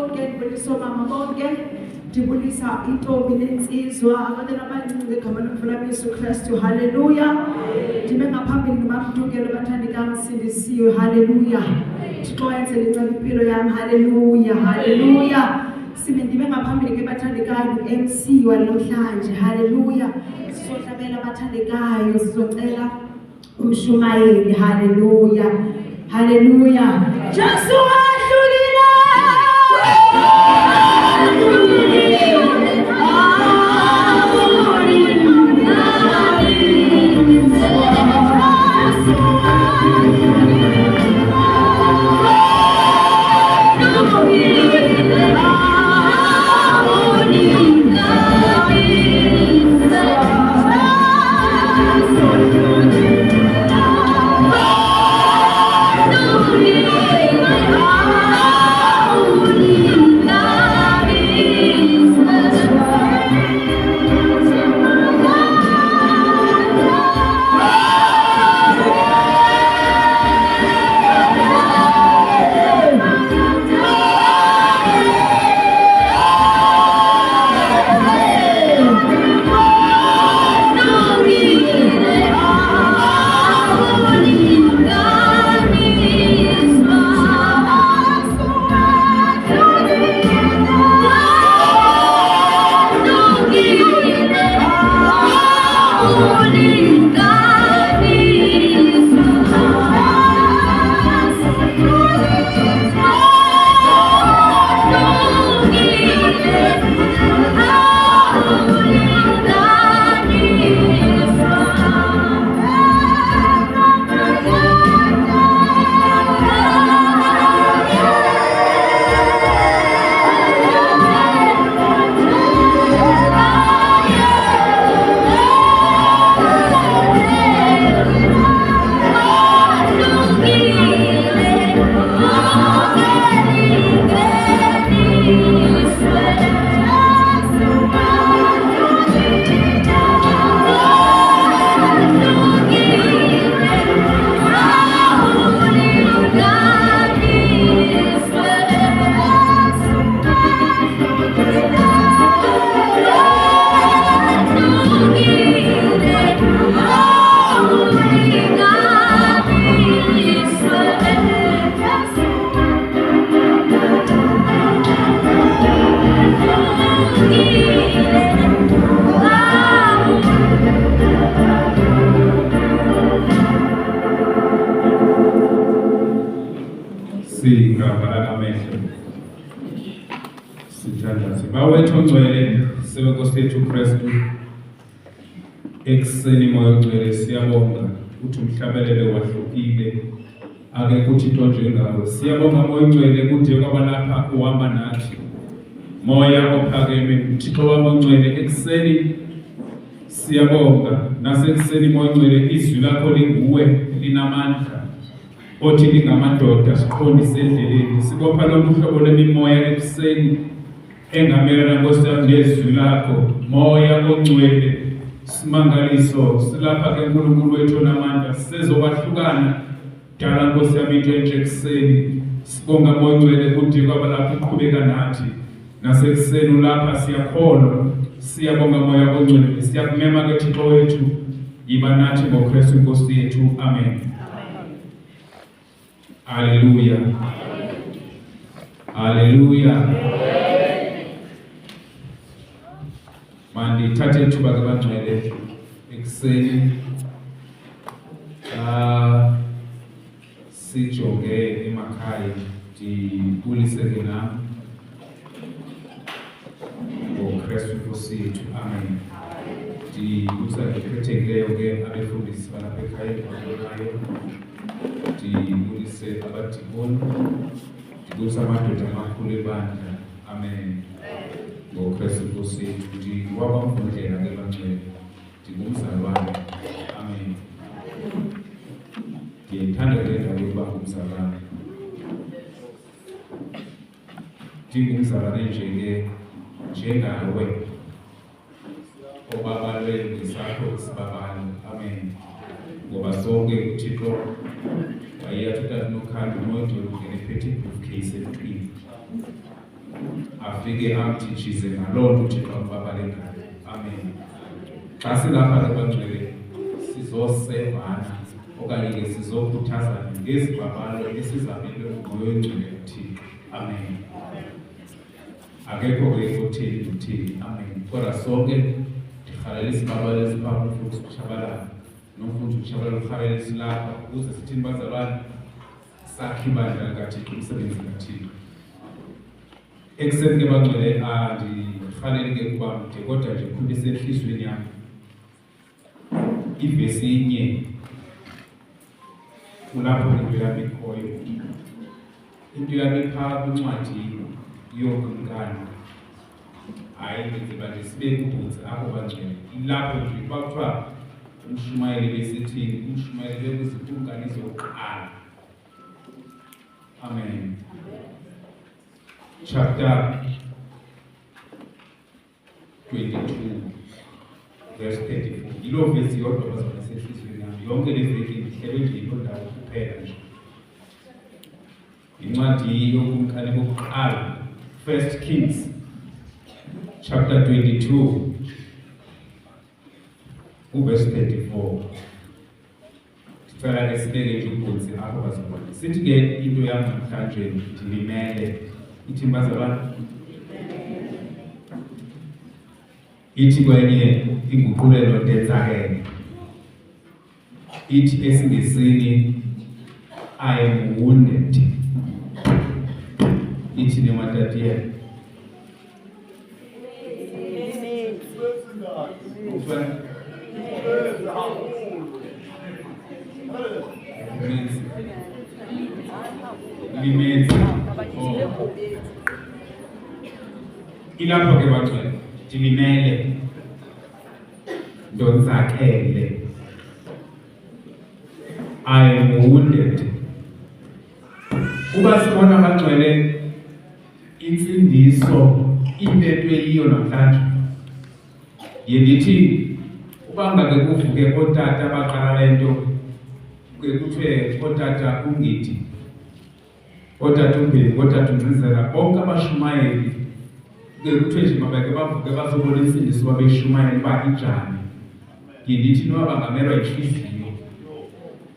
Bonke, ndibulisa oomama bonke, ndibulisa intombi nensizwa, abantwana abancinci ngegama lomfana Yesu Kristu. Haleluya. Ndime ngaphambili nomamdungelo bathandekayo msindisiwe. Haleluya. Thixo wayenzele inceba impilo yam. Haleluya. Haleluya. Sime ndime ngaphambili ke bathandekayo ngu-MC wanamhlanje. Haleluya. Sizohlabela bathandekayo, sizocela umshumayeli. Haleluya. Haleluya. Jesu wahlukile. Singavala amehlo sithandaze. Bawethu ongcwele, sebenkosi yethu Kristu, ekuseni moya ongcwele siyabonga uthi umhlabelele wahlukile, ake kuthi into njengawe. Siyabonga moya ongcwele kude kwabalapha uhamba nathi. Moya ophakeme, Thixo wam ongcwele, ekuseni siyabonga nasekuseni moya ongcwele, izwi lakho linguwe linamandla othi lingamadoda siqondise endleleni. Sibopha lonke uhlobo lwemimoya ekuseni engamelana Nkosi yami nezwi lakho. Moya ongcwele, simangaliso silapha ke Nkulunkulu wethu onamandla, sizokwahlukana dala Nkosi yami into entsha ekuseni. Sibonga moya ongcwele kude kwabalapha uqhubeka nathi nasekuseni ulapha, siyakholwa. Siyabonga moya ongcwele, siyakumema ke Thixo wethu, yiba nathi ngoKristu Nkosi yethu. Amen. Haleluya. Haleluya. Mandithathe ithuba ke bangcwele ekuseni xa sijonge emakhaya, ndibulise ke nam ngoKristu Nkosi yethu. Amen. Ndibulisa ngekhethekileyo ke abefundisi balapha ekhaya endibabonayo, ndibulise abadikoni, ndibulise amadoda amakhulu ebandla. Amen. NgoKristu Nkosi yethu. Ndiwakwamvundlela ke bangcwele, ndingumzalwane. Amen. Ndiyayithanda le ndawo yokuba ngumzalwane. Ndingumzalwane nje ke njengawe obabalwe ngesakho isibabalo. Amen. Ngoba sonke uThixo wayeyathi utata uNokhanda umoya ongcwele ungena ephethe ibriefcase emntwini. Afike amtitshize ngaloo nto uThixo ambabale ngayo. Amen. Xa silapha ke bangcwele sizosevana okanye ke sizokhuthazana ngezibabalo esizabelwe nguMoya oyiNgcwele uThixo. Amen. Akekho ke otheni notheni. Amen. Kodwa sonke ndirhalela isibabalo esipha umfundisi uTshabalala nomfundisi uTshabalala urhalela esilapha ukuze sithini bazalwane sakhe ibandla likaThixo, umsebenzi kaThixo. Ekuseni ke bangcwele andirhaleli ke kuba mde kodwa nje khona isentliziyweni yam ivesi inye kulapho into yam ikhoyo. Into yam iphaa kwincwadi yooKumkani. Hayi, ndenze nje sibe kubhutsi apho bangcwele. Ilapho nje kuba kuthiwa umshumayeli besithini, umshumayeli bekuzikumkani zokuqala. Amen. Chapter 22 verse 34. Yiloo vesi yodwa bazalwane esentliziyweni yam. Yonke le veki ndihlelwe nje yiloo ndawo kuphela nje. Incwadi yoKumkani bokuqala, First Kings chapter 22 uverse 34. Sicela ke sibeke nje ubhutsi apho bazalwane. Sithi ke into yam namhlanje ndilimele. Ithi bazalwane, ithi kwenye inguqulelo ndenzakele. Ithi esiNgesini I am wounded. Ithi nematatiya. Limenzi. Oh. Ilapho ke bangcwele, ndilimele, ndonzakele. I am wounded. Uba sibona bangcwele intsindiso into eyiyo namhlanje. Ndiye ndithi uba ngake kuvuke ootata abaqala le nto, kuye kuthiwe ootata uNgidi, ootata uMbewu, ootata uNgcizela, bonke abashumayeli kuye kuthiwe nje mabake bavuke bazobona intsindiso babeyishumayela uba injani. Ndiye ndithi noba bangamelwa yintliziyo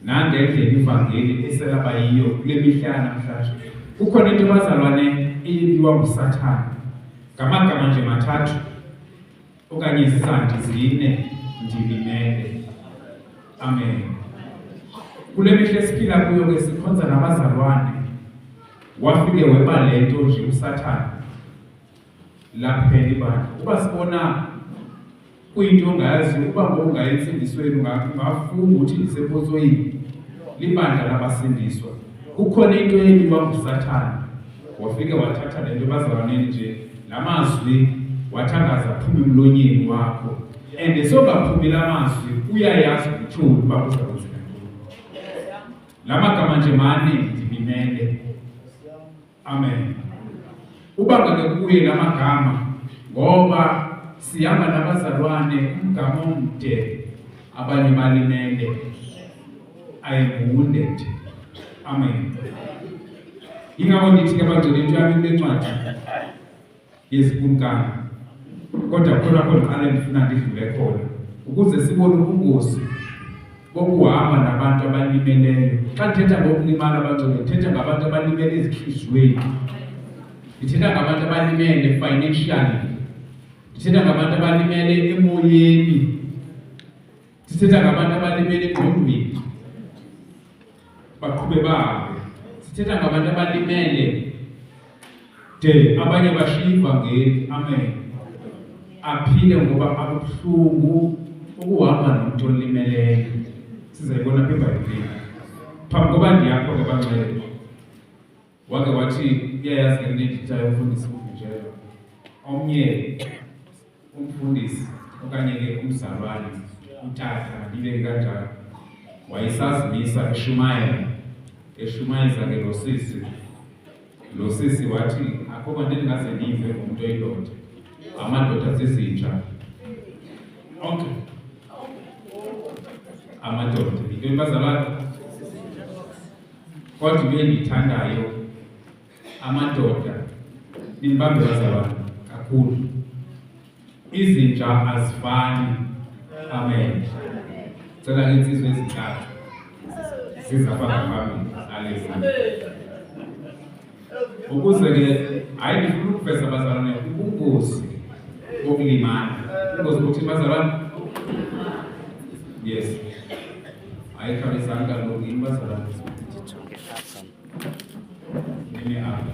nangendlela ivangeli eselaba yiyo kule mihla yanamhlanje. Kukhona into bazalwane eyebiwa nguSathana ngamagama nje mathathu okanye izandi zine, ndilimele. Amen. Kule mihla esiphila kuyo ke sikhonza nabazalwane, wafike weba le nto nje uSathana laphela ibandla. Uba sibona kuyinto ongayaziyo, uba ngoku entsindisweni ungafunga uthi ndisempotsweni, libandla labasindiswa. Kukhona into eyebiwa nguSathana, wafike wathatha le nto bazalwaneni nje, la mazwi wathi angaze aphume emlonyeni wakho. And songaphumi la mazwi uyayazi utyholi uba kuza kwenzeka ntoni. La magama nje mane, ndilimele. Amen. Uba ngake kuye la magama, ngoba sihamba nabazalwane umgama omde, abanye balimele. I am wounded. Amen. Ingako ndithi ke bangcwele into yam kule ncwadi yezikumkani, kodwa khona apho ndiqale ndifuna ndidlule khona ukuze sibone ubungozi bokuhamba nabantu abalimeleyo. Xa ndithetha ngokulimala abangcwele, ndithetha ngabantu abalimele ezintliziyweni, ndithetha ngabantu abalimele financially, ndithetha ngabantu abalimele emoyeni, ndithetha ngabantu abalimele engqondweni, baqhube bahambe. Sithetha ngabantu abalimele de abanye bashiye ivangeli. Amen. Aphile ngoba akubuhlungu ukuhamba nomntu olimeleyo. Sizayibona apha eBhayibhileni. Phambi koba ndiyapho ke bangcwele, wake wathi uyayazi ke nendithayo umfundisi uVinjelwa, omnye umfundisi okanye ke umzalwane utata, ndibeke kanjalo, wayesazimisa eshumayela, eshumayeza ke lo sisi. Lo sisi wathi akho bantu endingaze ndive ngumntu oyindoda, amadoda zizinja onke amadoda. Yintoni bazalwane? Kodwa into endiyithandayo, amadoda Nibambe bazalwane kakhulu. Izinja azifani. Amen. Cela insizwa ezintathu zizafaka phambili. Haleluya. Ukuze ke hayi ndifuna ukuveza bazalwane ubungozi bokulimala. Ubungozi bokuthi bazalwane Yes. Hayi khawulezani kaloku yini bazalwane. Nimi apha.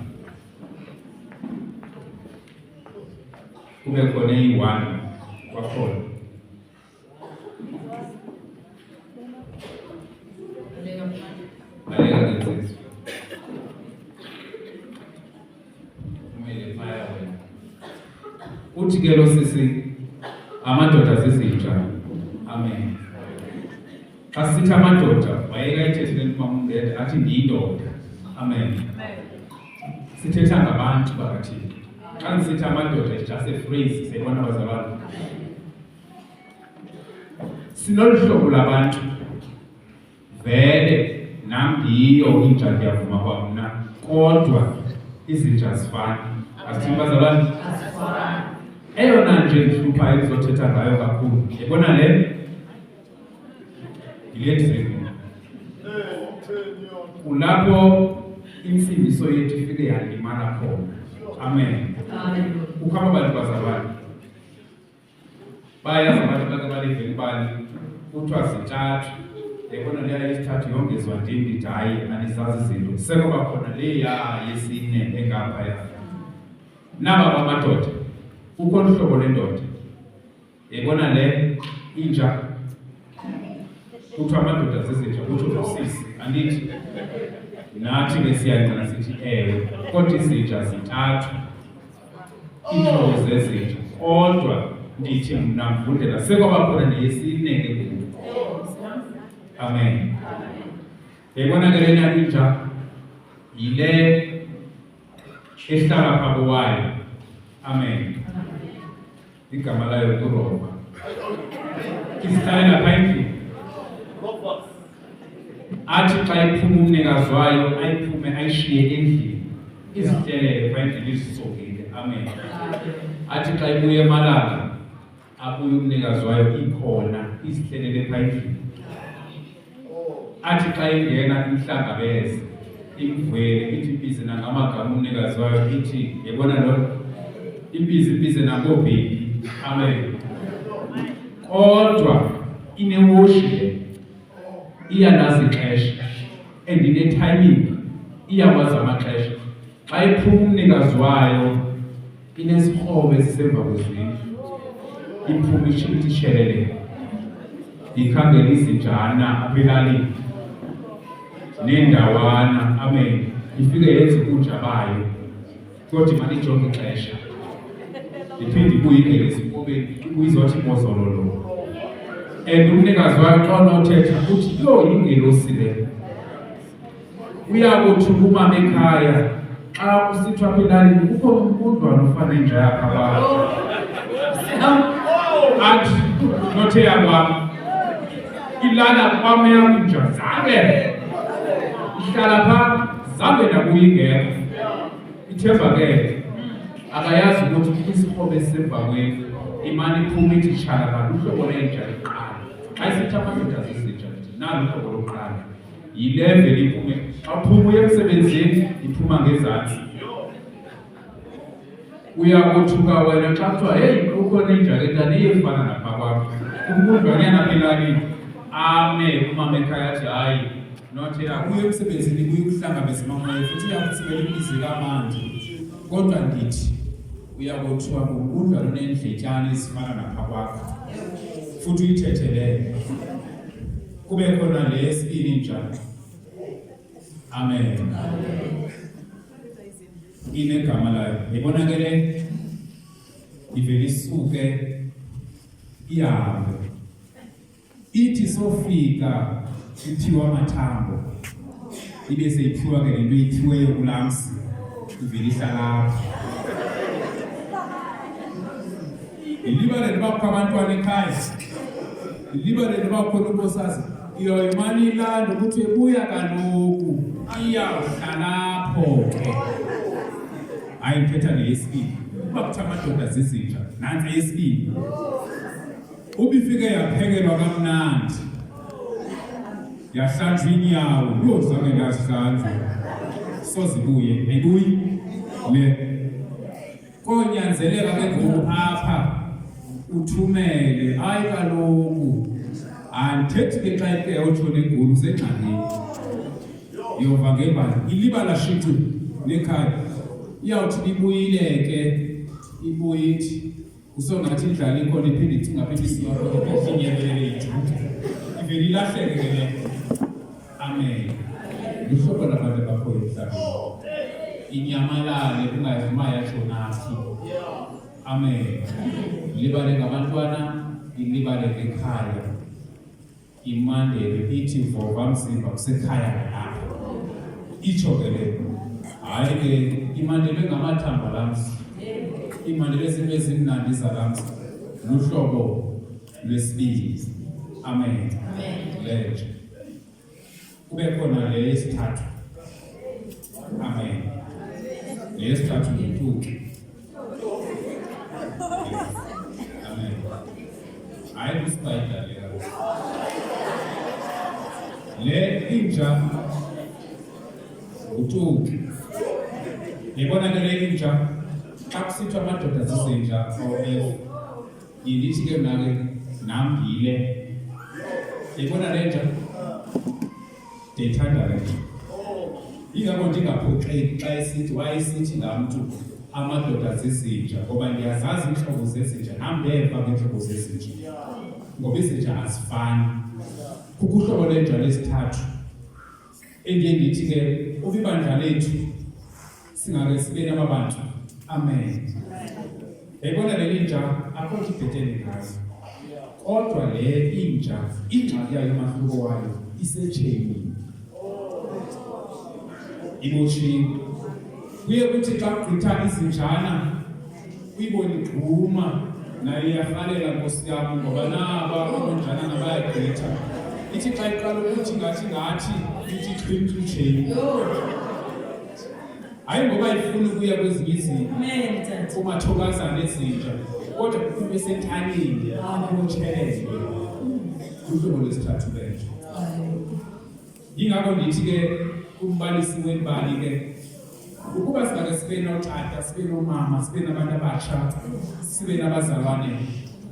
Kube khona eyi-one kwakhona. Baleka ke nsizwa. Umele phaya wena. Uthi ke lo sisi amadoda zizinja. Amen. Xa sithi amadoda wayeka ithethe le nto uMama athi ndiyindoda. Amen. Sithetha ngabantu bakaThixo. Xa ndisithi amadoda it's just a phrase, siyayibona bazalwane. Sinolu hlobo labantu vele nam ndiyiyo inja ndiyavuma kwamna kodwa izinja azifani. Asithini bazalwane? Eyona nje ndihluphayo endizothetha ngayo kakhulu yayibona le yile ndizekuyo. Kulapho insindiso yethu ifike yalimala khona. Amen. Kukho aba bantu bazalwane bayazi abantu bake balivela ibali kuthiwa zintathu yayibona leya yesithathu yongezwa ndim ndithi hayi andizazi izinto sekoba khona leya yesine engaphaya naba bamadoda kukho luhlobo lendoda yayibona le inja kuthiwa amadoda zizinja kutsho nosisi andithi nathi ke siyangqina sithi ewe kodwa izinja zintathu iintlobo zezinja kodwa ndithi mna mvundlela sekwaba khona neyesine ke ngoku amen yayibona ke lena inja yile ehlala pha kowayo amen igama layo ngurova isihlalela pha endlini athi xa iphuma umnikazi wayo ayiphume ayishiye endlini izihlelele pha endlini izisongile amen athi xa ibuye emalanga abuye umnikazi wayo ikhona izihlelele pha endlini athi xa ingena imhlangabeze imvwele ithi ibize nangamagama umnikazi wayo ithi yebona lo ibize ibize nangobhebi amen kodwa inewoshi le iyalazi ixesha and ine-timing iyakwazi amaxesha xa iphuma umnikazi wayo inesikrobo esisemva kwezindlu iphuma ithi shelele ikhangela izinjana apha elalini nendawana amen ifike yenze ubuja bayo kodwa imane ijonge ixesha iphinde ibuye ingene ezinkobeni ibuye izothi mozololo and umnikazi wayo xa unothetha uthi yho yingelosi le Uyakothuka umama ekhaya xa kusithiwa apha elalini kukho umbundwane ofana inja yakho abantu. Athi nothe yakwam ilala kwam eyam inja zange ihlala phaa zange ndabuya ingekho. Ithembakele akayazi ukuthi isikrobe esisemva kwendlu imane iphuma ithi tshalala luhlobo lenja yokuqala. Xa isithi amadoda zizinja ndithi nalu uhlobo lokuqala. Yileveli iphume xa uphuma uye emsebenzini iphuma ngezantsi. Uyakothuka wena xa kuthiwa heyi kukhona injaketana iyefana napha kwakho. Umbundwanyana apha elalini ame umama ekhaya athi hayi not yakho. Uye emsebenzini kuye ukuhlangabeza umamoya futhi iyakuthi imizi kamandi kodwa ndithi Uyakothiwa ngokudla lonendletyana ezifana napha kwakho futhi uyithethelele kube khona le yesibini njalo amen inegama layo yibona ke le ivele isuke ihambe Ithi sofika iphiwa amathambo ibe seyiphiwa ke lento iphiweyo kulaa mzi ivele ihlala apho. Ilibale noba kukho abantwana ekhaya, ilibale noba kukhona unkosikazi, iyoyimane ilanda ukuthi ebuya kaloku iyawuhlala apho ke. Hayi, ndithetha neyesibini. Uba kuthiwa amadoda zizinja, nantsi eyesibini. Ubifike yaphekelwa kamnandi, yahlanjwa iinyawo. Yho, zange ndazihlanjwa, sozibuye ayibuyi le. Konyanzeleka ke ngoku apha uthumele. Hayi kaloku, andithethi ke xa ike yawutshona egoli, usengxakini. Yova ngembali ilibala shici nekhaya, iyawuthi ibuyile ke, ibuye ithi usongathi indlala ikhona, iphinde icinga phinde isuka khona, iphinde inyebelele, ijude, ivele ilahleke ke le. Amen. Luhlobo labantu abakhoyo emhlabeni, inyamalale kungazi uba yatshona phi. Amen. Ilibale ngabantwana, ilibale ngekhaya, imandele ithi vova mzimba kusekhaya nalapha, itsho ke le. Hayi ke, imandelwe ngamathambo lamzi, imandelwe zinto ezimnandi zalamzi. Luhlobo lwesibili. Amen. Lenje kube khona le yesithathu. Amen. Le yesithathu yintuku. Amen. Hayi, kuspider le kaloku. Le inja utuki. Yibona ke le inja, xa kusithiwa amadoda zizinja o-F, ndithi ke mna ke nam ndiyile. Yibona le nja, ndiyithanda le nja. Ingako ndingaphoxeki xa esithi, wayesithi laa mntu amadoda zizinja, ngoba ndiyazazi iintlobo zezinja nam, ndeva ngeentlobo zezinja, ngoba izinja azifani. Kukho uhlobo lenja lesithathu endiye ndithi ke ubibandla lethu singake sibe naba bantu. Amen. Yayibona le inja, akho nto ibhetele ngayo, kodwa le inja ingxaki yayo, umahluko wayo isetsheyini, ibotshiwe. Kuye kuthi xa kugqitha izinjana uyibone igquma nayo, iyarhalela, nkosi yam, ngoba naba oonjana nabayagqitha. Ithi xa iqala ukuthi ngathi ithi xhimthi utsheyini. Hayi ngoba ifuna ukuya kwezinye izinto kumathokazana ezinja, kodwa kube sentanyeni ibotshelelwe. Luhlobo lwesithathu lenja. Yingakho ndithi ke kumbalisi wembali ke, ukuba singake sibe nootata, sibe noomama, sibe nabantu abatsha, sibe nabazalwane,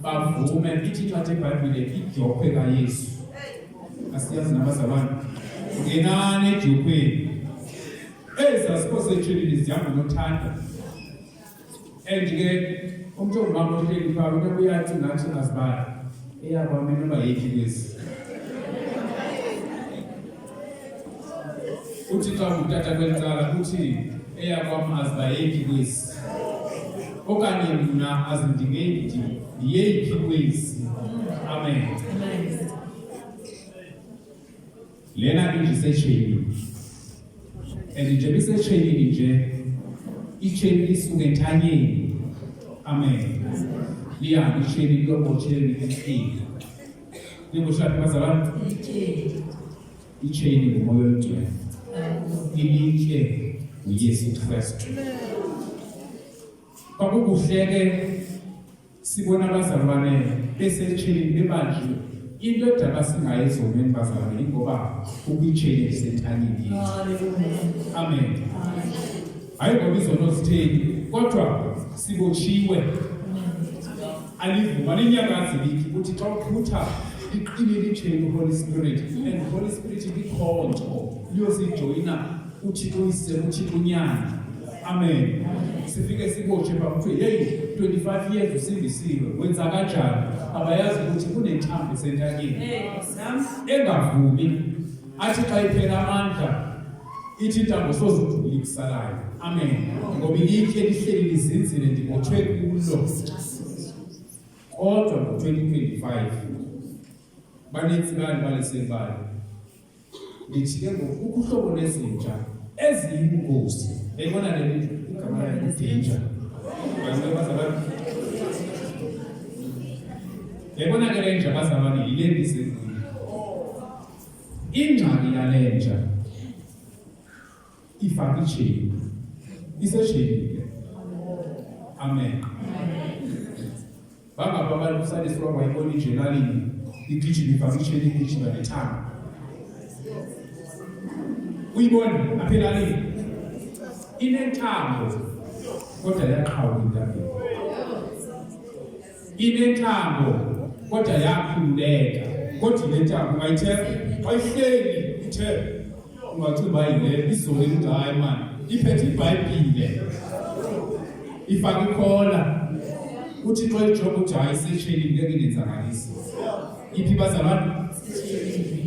bavume. Ithi incwadi yebhayibhile idyokhwe kaYesu, asiyazi nabazalwane? Ngenani edyokhweni. Ezi setshelini zihamba nothanda. And ke umntu ongumama ohleli phaa unoba uyacinga athi azibali eyakwam inoba yeyiphi kwezi. Uthi xa ngutata kweli cala uthi eyakwam aziba yeyiphi kwezi, okanye mna azindingeyiphi, ndiyeyiphi kwezi. Amen. Lena inje isetsheyinini, and njengoba isetsheyinini nje, itsheyini lisuke entanyeni. Amen. Liyahamba itsheyini liyobotsheleni intlini. Liboshaphi bazalwane? Itsheyini ngumoya oyingcwele, ilitye nguYesu Kristu. Kwakukuhle ke sibona abazalwane besetsheyini bebanjiwe. Into edaba singayi ezonweni bazalwane ingoba kukho itsheyini elisentanyeni yethu. Amen. Hayi ngoba izono zitheni, kodwa sibotshiwe. Alivuma linyakazi lithi uthi xa uphutha liqinile itsheyini, Holy Spirit, and Holy Spirit likhonto liyosijoyina uThixo Uyise, uThixo uNyana. Amen. Sifike sibotshwe pha, kuthiwe yeyi, 25 years usindisiwe, wenza kanjani? Abayazi ukuthi kunentambo esentanyeni engavumi. Athi xa iphela amandla, ithi intambo soze udubule kusalayo. Amen. Ngoba ilitye lihleli lizinzile, ndibotshwe kulo. Kodwa ngo-2025 banintsi bayalibalisa. Ndithi ke ngoku kukho uhlobo lwezinja eziyingozi. Yayibona le igama layo ngudanger. Bazalwane, yayibona ke le nja bazalwane, yile ndize kuyo. Ingxaki yale nja, ifake itsheyini, isetsheyini ke. Amen. Bangapha abantu usaliswa wayibona nje elalini igijima ifaka itsheni igijima nethanga. Uyibona apha elalini inentambo kodwa yaqhawuka intambo. Inentambo kodwa yakhululeka kodwa inentambo ungayithemba xa ihleli ithemba ungacinga uba yile izolo ukuthi hayi mani iphethe ibhayibhile ifake ikhola uthi xa ijonga uthi hayi isetshelini ngeke indenzakalise iphi bazalwane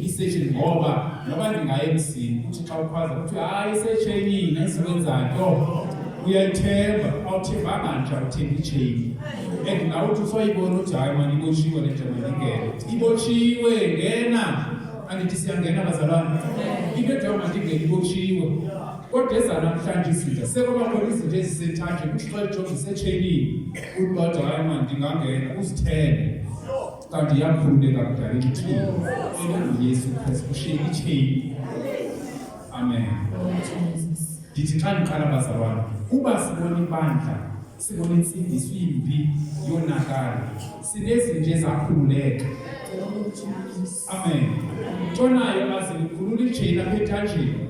isetshelini ngoba noba ndingaye emzini uthi xa ukhwaza kuthiwe hayi isetshelini ayisebenza nto uyayithemba awuthembanga nje awuthembi itsheyini and nawe uthi usoyibona uthi hayi mani ibotshiwe le nje mandingene ibotshiwe ngena andithi siyangena bazalwane into edwa mandingene ibotshiwe kodwa ezanamhlanje izinja sekwaba khona izinto ezisentanje kuthi xa ijonga isetsheyinini uthi kodwa hayi mani ndingangena uzithembe kanti yakhululeka kudala ithini elinguyesu kristu ushiye itsheyini amen ndithi xa ndiqala bazalwane uba sibona ibandla sibona intsindiso imbi yonakala sinezinto ezakhululeka amen ntonayo azilikhulula ijeyini apha entanjeni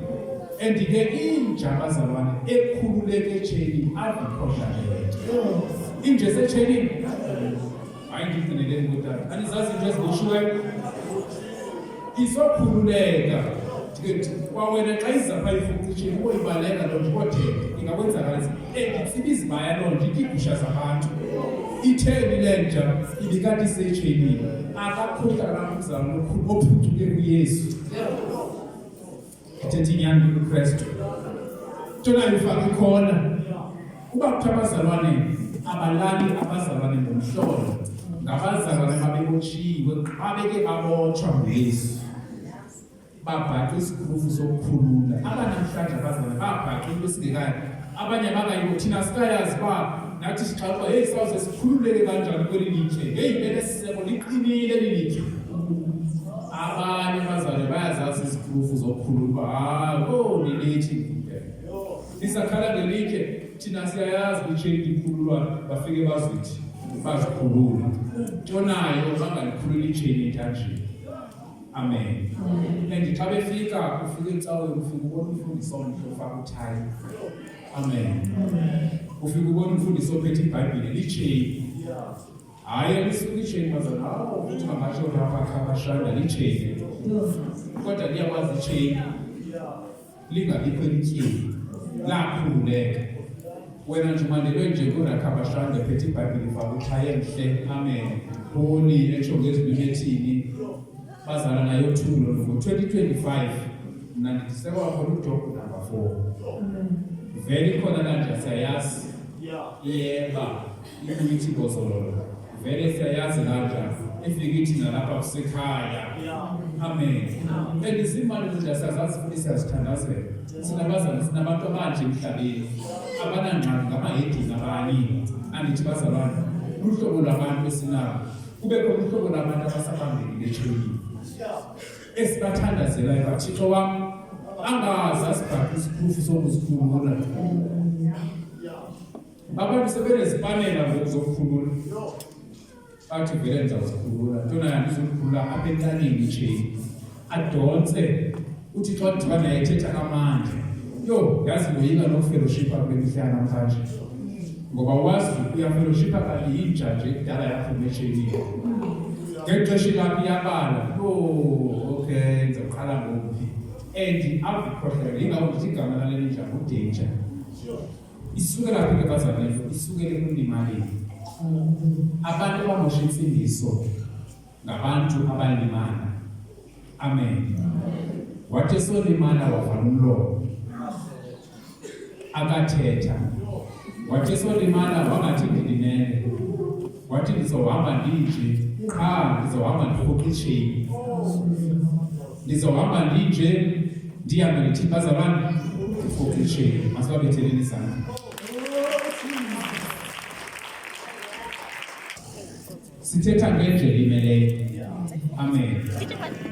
and ke inja bazalwane ekhululeke ejeyini avikhohlakele inja esejeyinini hayi ndigcineleni kotata anizazi into eziboshiweyo izokhululeka kwawena xa izapha ifucitshini uboyibaleka loo nto kodele ingakwenzakalisa and itsiba izibaya loo nto itigusha zabantu itheni le nja ibikade isetsheyinini akakhohlakala umzalwane ophucuke kuyesu Ithetha inyani kuKristu. Ntona ifaka ikhona. Uba kuthiwa abazalwane abalali abazalwane ngomhlolo ngabazalwane babebotshiwe babeke babotshwa nguYesu babhaqa isikrufu sokukhulula abanamhlanje abazalwane babhaqa into esingekayo abanye bangayibo thina sikayazi uba nathi sixaxa heyi sawuze sikhululeke kanjani kweli litye heyi belesiseko liqinile eli litye abanye abazalwane bayazazi iziprufu zokukhulula uba hayi o oh, lilithi lisakhala ngelitye thina siyayazi itsheyini ikhululwa bafike bazithi bazikhulula ntonayo bangalikhulula itsheyini entanjeni amen and xa befika ufika ecaweni ufika ubona umfundisi omhle ufaka uthayi amen ufika ubona umfundisi ophethe ibhayibhile litsheyini hayi lisuke itsheyini bazana hawu futhi bangatsho rapha khabashanda litsheyini kodwa liyakwazi itsheyini lingabikho elityeni lakhululeka wena nje umandelwe nje kurakhabashanda phethe ibhayibhile ifaka uthaye mhle amen holi etsho ngezilwimi ethini bazala nayo thulo ngo-2025 mna ndithi sekwakhona ujob number 4 vele ikhona kanje siyayazi iyeba ibuyithi bozololo vele siyayazi kanjani ifike ithi nalapha kusekhaya amen and izimali nje siyazazi futhi siyazithandazela sinabazali sinabantu abanje emhlabeni abanangxaki ngamahedini abanye andithi bazalwane luhlobo lwabantu esinabo kube khona uhlobo lwabantu abasabambekile etsheyini esibathandazelayo bathixo wam angaze asibhaqe isikhrufu sokuzikhulula Abantu sebenezipanela ngoku zokukhulula. Bathi vele ndizawuzikhulula. Ntona yanto izokukhulula apha entanyeni itsheyini. Adonse uthi xa ndidibana naye ethetha kamandla. Yho, yazi ndoyika nokufeloshipha kule mihla yanamhlanje. Ngoba wazi uyafeloshipha kanti yinja nje kudala yaphuma etsheyinini. Ngexesha ilapha iyabala. Yho, okay, ndizawuqala ngophi. And avikhohlele yingako ndithi igama lale ninja ngudanger. Isukela phi ke bazalwane? Isukele ekulimaleni. Abantu abamosha insindiso ngabantu abalimala. Amen. Wathi esolimala wavala umlomo. Akathetha. Wathi esolimala wangathi ndilimele. Wathi ndizohamba ndinje qha ndizohamba ndirhuqa itsheyini. Ndizohamba ndinje ndihambe ndithi bazalwane ndirhuqa itsheyini. Masibabetheleni izandla. Sithetha ngendlela imeleyo. Amen.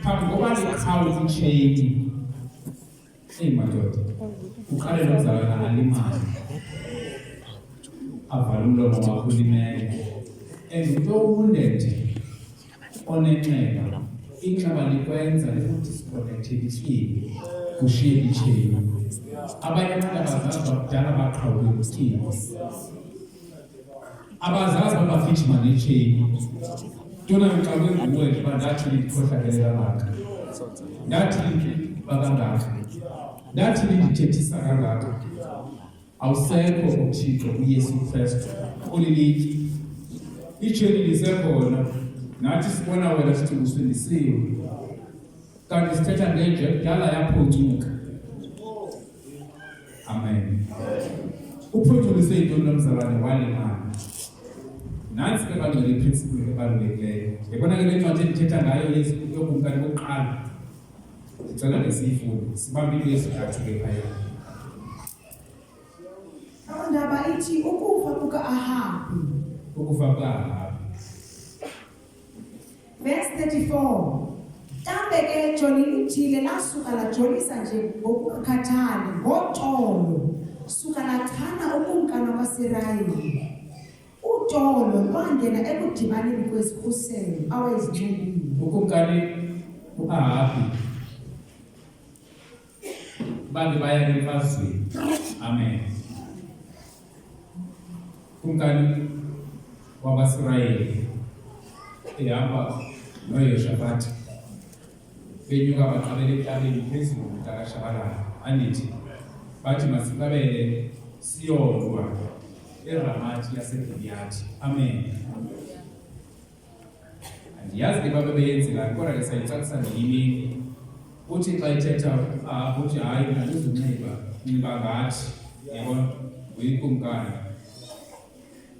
Phambi koba liqhawe itsheyini. Eyi madoda, uqale lo mzalwana alimale. Avala umlomo wakho ulimele. And umntu o-wounded onenxeba, inxeba likwenza likudisconnecte ityibi, kushiye itsheyini. Abanye abantu abazazi uba kudala baqhawuke kutyibi. Abazazi uba bagijima netsheyini. Ntona ngixakwe nguwe nje uba ndathi ndikhohlakele kangaka. Ndathi ndiba kangaka. Ndathi ndithethisa kangaka. Awusekho uThixo uYesu Kristu olilitye. Itsheli lisekhona. Nathi sibona wena sithi usindisiwe. Kanti sithetha ngenje kudala yaphuncuka. Amen. Uphunculise intoni lo mzalwane walimala. Nantsi ke bangcwele iprinciple ebalulekileyo. Yabona ke le ncwadi endithetha ngayo yokumkani bokuqala. Ndicela nesiyifunde. Sibambe into yesithathu ke phaya. Ndaba ithi ukufa kuka-Ahabi. Ukufa kuka-Ahabi. Verse 34. Kambe ke joni lithile lasuka lajolisa nje ngokungakhathali ngoxolo suka lachana ukumkani wakwaSirayeli. Utolo lwangena ekudibaneni kwezikhuselo awayezinxibile. Ukumkani uAhabi bake baya emfazweni. Amen. Kumkani wakwaSirayeli ehamba noYoshafati benyuka baqabela entabeni phezulu mntakashabalala andithi bathi masiqabele siyolwa eRamathi yaseGiliyathi. Amen. Andiyazi ke babe beyenzelani kodwa ke sayicacisa ngenye imini. Uthi xa ethetha ah, uthi hayi mna ndizunxiba nxiba ngathi yabona uyikumkani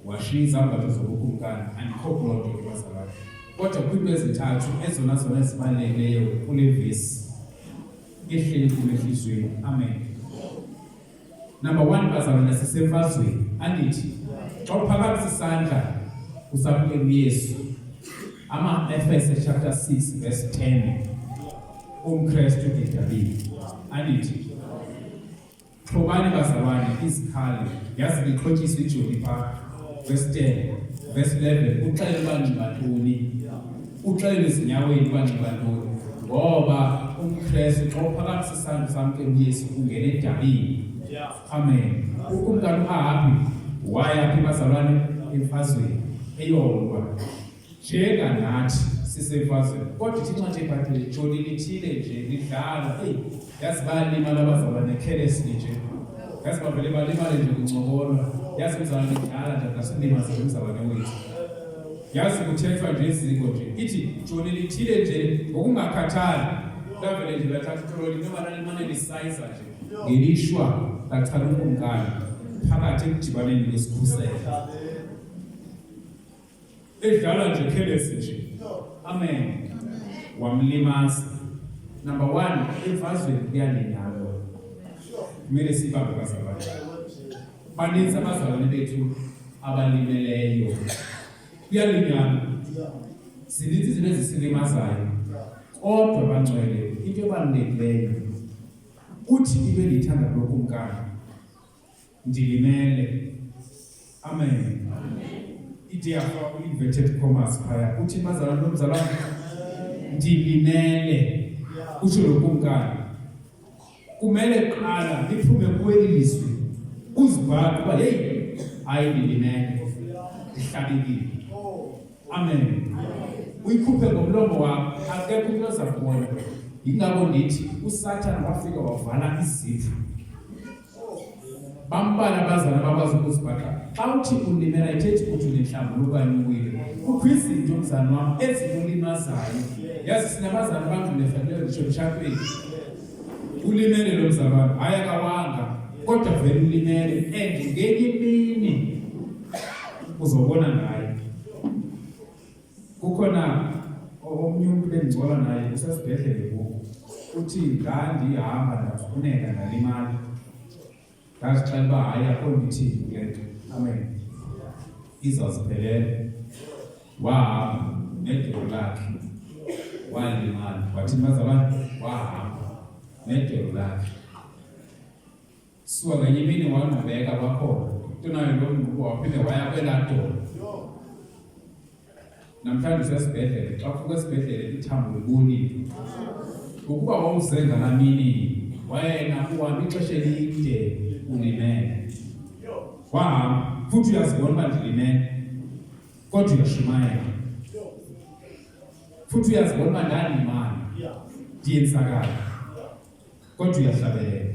washiya izambatho zobukumkani andikho kuloo nto ke bazalwane kodwa kwiinto ezintathu ezona zona ezibalulekileyo kule vesi ehleli kum entliziyweni amen Number 1 bazalwane sisemfazweni andithi xa uphakamisa isandla usamkela uYesu ama-Efese chapter 6 verse 10 umKristu edabini andithi xhobani bazalwane izikhali yazi lixhotyiswe ijoni phaa verse 10 verse 11 uxele uba nxiba ntoni uxele ezinyaweni uba nxiba ntoni ngoba umKristu xa uphakamisa isandla samkela uYesu ungena edabini amen ukumkani uAhabi waya phi bazalwane emfazweni eyolwa njenganathi sisemfazweni kodwa ithi incwadi yebhayibhile joni lithile nje lidlala eyi yazi bayalimala abazalwane carelessly nje yazi bavele balimale nje kuncokolwa yazi umzalwane idlala nje akasilimaze umzalwane wethu yazi kuthethwa nje iziko nje ithi joni lithile nje ngokungakhathali lavele nje lathatha itroli noma lalimane lisayiza nje ngelishwa lachana ukumkani phakathi ekudibaneni kwesikhuselo edlala nje careless nje amen wamlimaza number 1 emfazweni kuyalinyalwa kumele sibambe bazalwane baninzi abazalwane bethu abalimeleyo kuyalinyalwa zininzi izinto ezisilimazayo kodwa bangcwele into ebalulekileyo uthi into endiyithanda kulo kumkani Ndilimele. Amen. Ide yafakwa kwi-inverted commas phaya. Uthi bazalwane nomzalwane, ndilimele. Utsho lo kumkani. Kumele kuqala liphume kuwe ilizwi uzibhaqe uba heyi, hayi ndilimele, ndihlabekile. Amen. Uyikhuphe ngomlomo wakho, akekho umntu oza kubona. Yingako ndithi uSathana wafika wavala izindlu. Bambalwa abazali abakwazi ukuzibhaqa. Xa uthi ulimela ayithethi ukuthi unentlambuluko okanye uwile. Kukho izinto mzali wam ezikulimazayo. Yazi sinabazali abangxulefakileyo nditsho emtshatweni. Ulimele lo mzalwane, hayi akawanga kodwa vele ulimele and ngenye imini uzobona ngaye. Kukhona omnye umntu bendingcola naye usesibhedlele ngoku uthi ndandihamba ndafuneka ndalimala ndazixela uba hayi akho ndithini kule nto amen izawuziphelela wahamba nedolo lakhe walimala wathi bazalwane wahamba nedolo lakhe suka ngenye imini wangqubeka kwakhona. Ntonayo lo mngqubo waphinde waya kwelaa dolo. Namhlanje usesibhedlele, xa ufika esibhedlele ithambo libolile. Ukuba wawuze ngalaa mini wena uhamba ixesha elide ulimele. Wahamba futhi uyazibona uba ndilimele kodwa uyashumayela. Futhi uyazibona uba ndalimala ndiyenzakala kodwa uyahlabelela.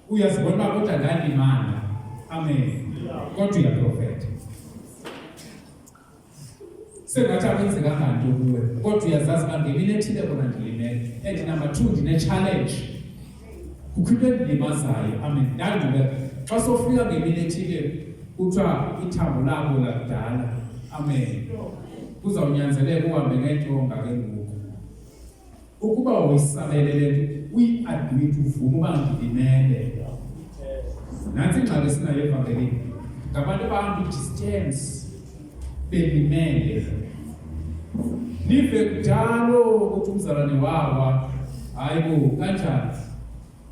Uyazibona uba kodwa ndalimala. Amen. Kodwa uyaprofetha. Sengathi akwenzekanga nto kuwe kodwa uyazazi uba ngemini ethile kona ndilimele and number 2 ndine-challenge kukho into endilimazayo. Amen. Ndandule xa sofika ngemini ethile kuthiwa ithambo labo lakudala. Amen. Kuzawunyanzeleka uhambe ngentonga ke ngoku. Ukuba uyisabele le nto uyi-admit uvume uba ndilimele. Nantsi ingxaki esinayo evangelini, ngabantu abahamba i-distance belimele. Nive kudalo ukuthi umzalwane wawa, hayi bo, kanjani?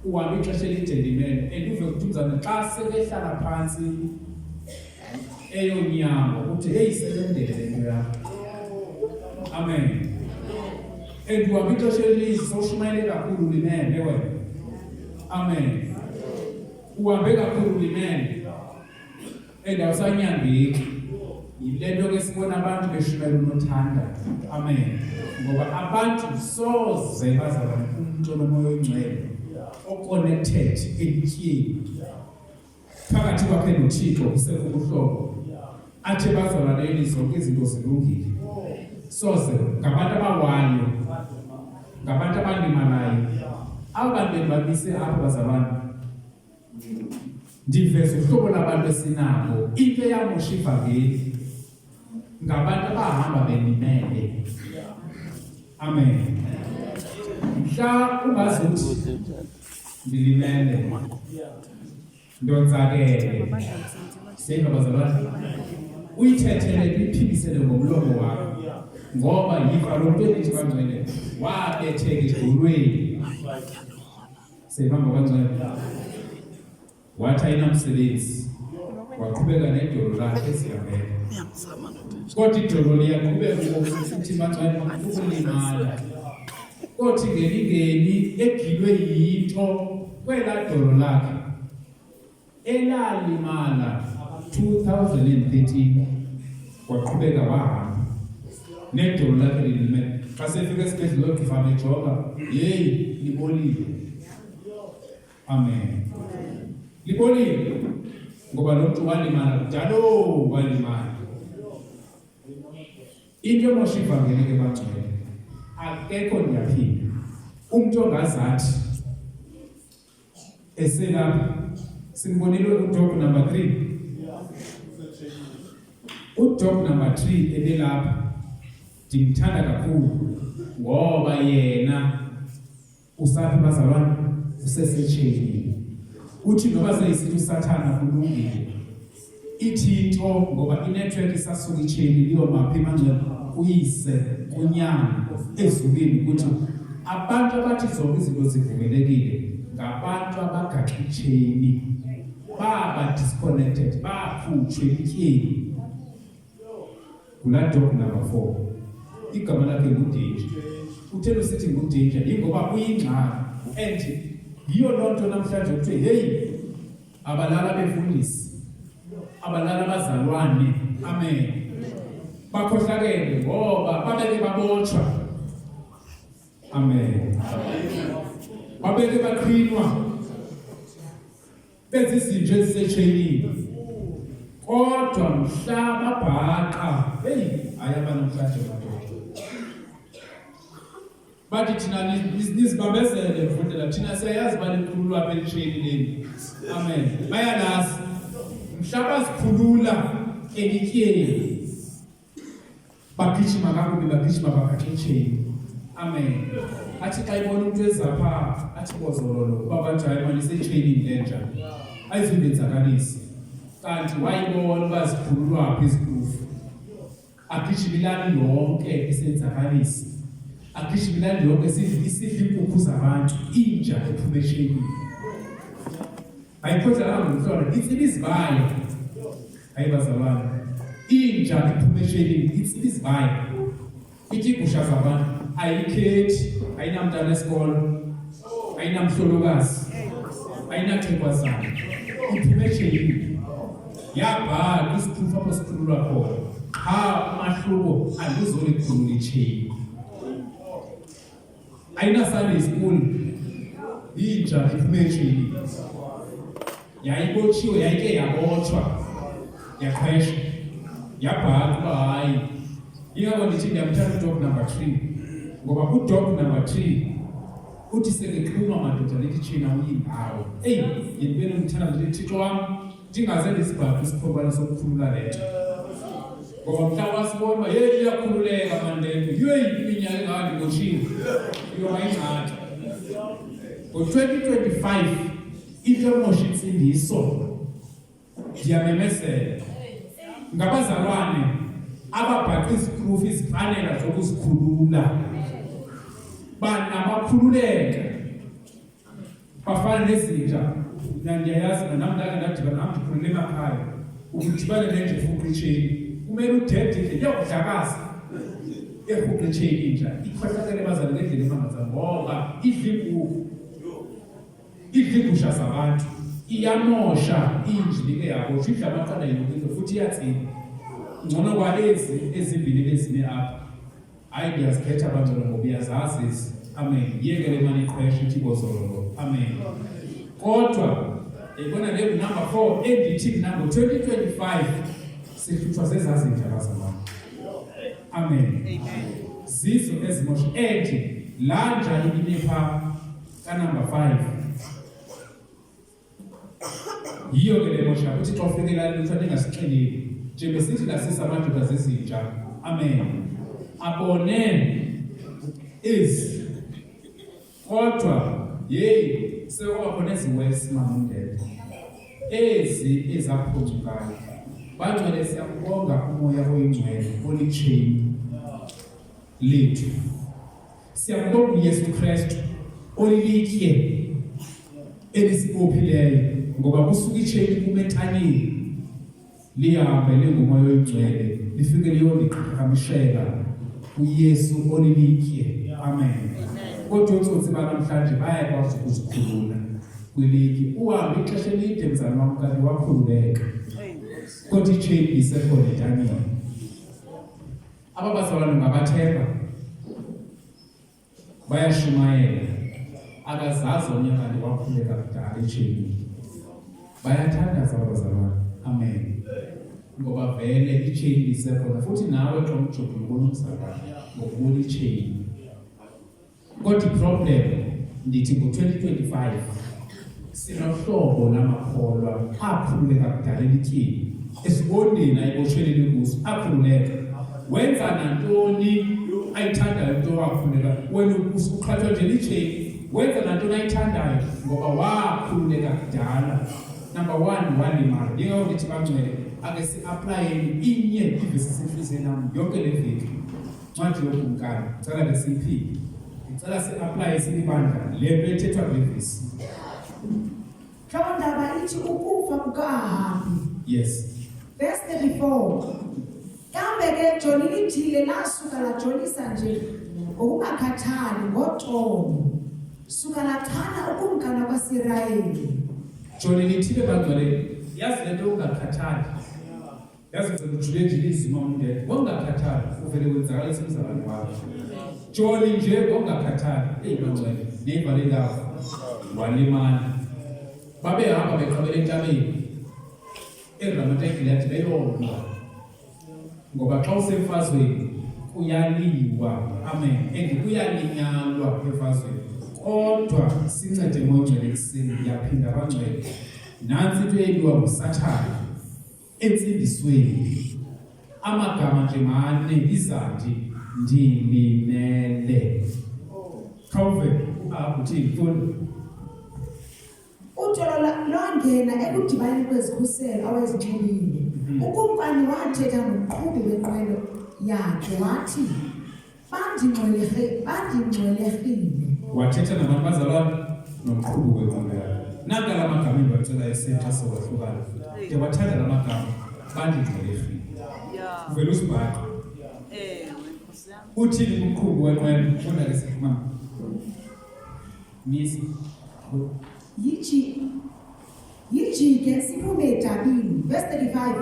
Uhamba ixesha elide limele and uve ukuthi umzalwane xa sekehlala phantsi eyonyango uthi heyi selendele le nto yakho. Amen. And uhamba ixesha elininzi sowushumayele kakhulu limele wena. Amen. Uhambe kakhulu limele and awusanyangeki. Yile nto ke sibona abantu beshumayela unothanda. Amen. Ngoba abantu soze bazalwane umntu onomoya oyingcwele oconnected elityeni phakathi kwakhe noThixo kusekho ubuhlobo athe bazalwaneni zonke izinto zilungile. Soze ngabantu abawayo, ngabantu abalimalayo. Abo bantu bendibamise apho bazalwane, ndiveza uhlobo labantu esinabo. Into eyamosha ivangeli ngabantu abahamba belimele. Amen. Mhla ungazuthi ndilimele, ndonzakele, seyiva bazalwane, uyithethele uyiphindisele ngomlomo wakho, ngoba yiva lo mntu endithi bangcwele wabetheka edolweni. Seyibamba bangcwele, wathi ayinamsebenzi, waqhubeka nedolo lakhe ezihambela, kodwa idolo liyaqhubeka ukuthi bangcwele ukulimala, kothi ngelingeni egilwe yinto kwelaa dolo lakhe elalimala 2013, waqhubeka wahamba nedolo lakhe lilimele. Xa sefika esibhedlele oogqirha bejonga, yeyi, libolile. Amen. Libolile ngoba lo mntu walimala kudalo, walimala. Into emosha ivangeli ke bangcwele, akekho, ndiyaphinda, umntu ongazathi eselapha. Simbonile udog number 3, udog number 3 ebelapha, ndimthanda kakhulu ngoba yena usaphi bazalwane, usesetsheyini. Uthi noba seyisithi usathana kulungile, ithi into ngoba inetwork isasuka itsheyini liyomaphi mangcwele kuyise kunyana ezulwini, ukuthi abantu abathi zonke izinto zivumelekile ngabantu abagaxa itsheyini, baba disconnected, bakhutshwe elityeni. Kulaa dog number 4, igama lakhe nguDanger. Utheni usithi nguDanger? Yingoba uyingxaki and yiyo loo nto namhlanje kuthiwe heyi, abalala befundisi, abalala abazalwane. Amen. Bakhohlakele ngoba babeke babotshwa. Amen. Babeke baqhinwa benza izinto ezisetsheyinini, kodwa mhla babhaqa, heyi, hayi, abanamhlanje madoda, bathi thina nizibambezele mfundela, thina siyayazi uba likhululwa apha elitsheyini leni. Amen. Bayalazi mhla bazikhulula elityeni, bagijima kakubi, bagijima bagaxa itsheyini. Amen. Athi xa ibona umntu ezapha athi bozololo, uba bathi hayi mani isetsheyinini le nja, ayizulenzakalisi. Kanti wayibona uba zikhululwaphi izikrufu, agijima ilali yonke esenzakalisa, agijima ilali yonke isidla iinkukhu zabantu, inja ephuma etsheyinini. Ayikhohlakanga ngomhlolo, itsiba izibaya. Hayi bazalwane, inja iphuma eshelini itsiba izibaya. Itya iigusha zabantu, ayikhethi, ayinamntana esikolo, ayinamhlolokazi, ayinaxhegwazana, iphuma eshelini. Yabhaqa isikhulu apho sikhululwa khona. Qha umahluko andizolikhulula itsheyini. Ayina Sunday school. Inja iphume etsheyini. Yayibotshiwe, yayike yabotshwa. Yaqhwesha. Yabhaqa uba hayi. Ingako ndithi ndiyamthanda udog number 3. Ngoba udog number 3 uthi sekexhuma madoda lithi tshina uyindawo. Eyi, yena ndithanda ndithi Thixo wam ndingaze ndisibhaqe isikhobane sokukhulula le nto. Ngoba mhla wasibona uba yeyi iyakhululeka mani le nto, yeyi iminyaka engaka ndibotshiwe, iyoba ingxaki. Ngo-2025 into emosha intsindiso ndiyamemezela ngabazalwane ababhaqa izikrufu izipanela zokuzikhulula banabakhululeka bafana nezinja mna ndiyayazi mna nam ndake ndadibana nam ndikhulele emakhaya ukudibane nenja efuqitsheni kumele udede nje iyakudlakaza efuqitsheni inja ikhohlakele bazale ngendlela emangaza ngoba idla inkukhu idla iigusha zabantu iyamosha injilike yabo idla amaqanda yonke into futhi iyatsina ngcono kwalezi ezimbini bezime apha Hayi ndiyazikhetha bangcwele ngoba uyazazi ezi. Amen. Yeke le mani iqhwesha ithi bozololo. Amen. Kodwa yayibona le number 4 endithi mna ngo-2025 sihlutshwa zezazinja bazalwane. Amen. Zizo ezimosha ethi laa nja ibime pha kanumber 5 Yiyo ke le mosha uthi xa ufika elalini kuthiwa ningasixeleli. Nje besithi lasisa amadoda zizinja. Amen. Abone ezi. Kodwa yeyi sekuba khona eziwesi mamundele. Ezi ezaphuncukayo. Bangcwele siyakubonga umoya oyingcwele olitsheni lethu. Siyambonga uYesu Kristu olilitye elisibophileyo ngoba kusuka itsheni kume entanyeni lihambe lingumoya oyingcwele lifike liyondiqhagamshela kuYesu olilitye. Amen. Kodwa ootsotsi banamhlanje bayakwazi ukuzikhulula kwilitye. Uhambe ixesha elide mzalwane wam kanti wakhululeka, kodwa itsheyini isekhona entanyeni. Aba bazalwane ungabathemba, bayashumayela, akazazi omnye kanti wakhuleka kudala etsheyinini. Bayathandaza aba bazalwane, amen, ngoba vele itsheyini isekhona. Futhi nawe xa umjongile ubona umzalwane ngokubona itsheyini. Kodwa iproblem ndithi ngo-2025 sinohlobo lamakholwa akhululeka kudala elityeni esibondeni ayiboshelele kuso akhululeka wenza nantoni ayithandayo into wakhululeka wena uqhathwa nje litsheni wenza nantoni ayithandayo ngoba wakhululeka kudala. Number one, walimala. Yingakho ndithi bangcwele ake si-aplayeni inye ivesi esenhliziyweni yam yonke le veki. Ncwadi yokumkani, ndicela ke siyiphinde. Ndicela si-aplaye silibandla le nto ethethwa kule vesi. Hloko ndaba ithi ukufa kuka-Ahabi. Yes. Verse 34. Kambe ke joni lithile lasuka lajolisa nje ngokungakhathali ngoxolo. Suka lachana ukumkani wakwaSirayeli. Joni lithile bangcwele, yazi le nto ungakhathali. Yazi ngicela ujule nje ilizwi uma ungedwa. Ngokungakhathali uvele wenzakalisa umzalwane wakho. Joli nje ngokungakhathali. Eyi bangcwele, neyiva le ndawo. Walimala. Babehamba beqabela entabeni. ERamata eGileyadi beyolwa. Ngoba xa usemfazweni kuyaliwa. Amen. And kuyalinyalwa emfazweni. Kodwa sincede moya ongcwele ekuseni ndiyaphinda bangcwele. Nantsi into eyibiwa nguSathane. Entsindisweni amagama nje mane izandi ndilimele. Khawuve uthini mfundi? Utolo lwangena ekudibaneni kwezikhuselo awayezinxibile. Ukumkani wathetha nomqhubi wenqwelo yakhe wathi, Bandingxwelerhile. Wathetha nabantu bazalwane nomqhubi wenqwelo yakhe. Nanka la magama endiwacelayo sentha sokwahlukana. Ndiyawathanda la magama, bandingxwelerhile. Uvele uzibhaqe. Uthini kumqhubi wenqwelo? Funda ke sithi mama. Misi. Yiji yijike siphume edabini. Verse 35.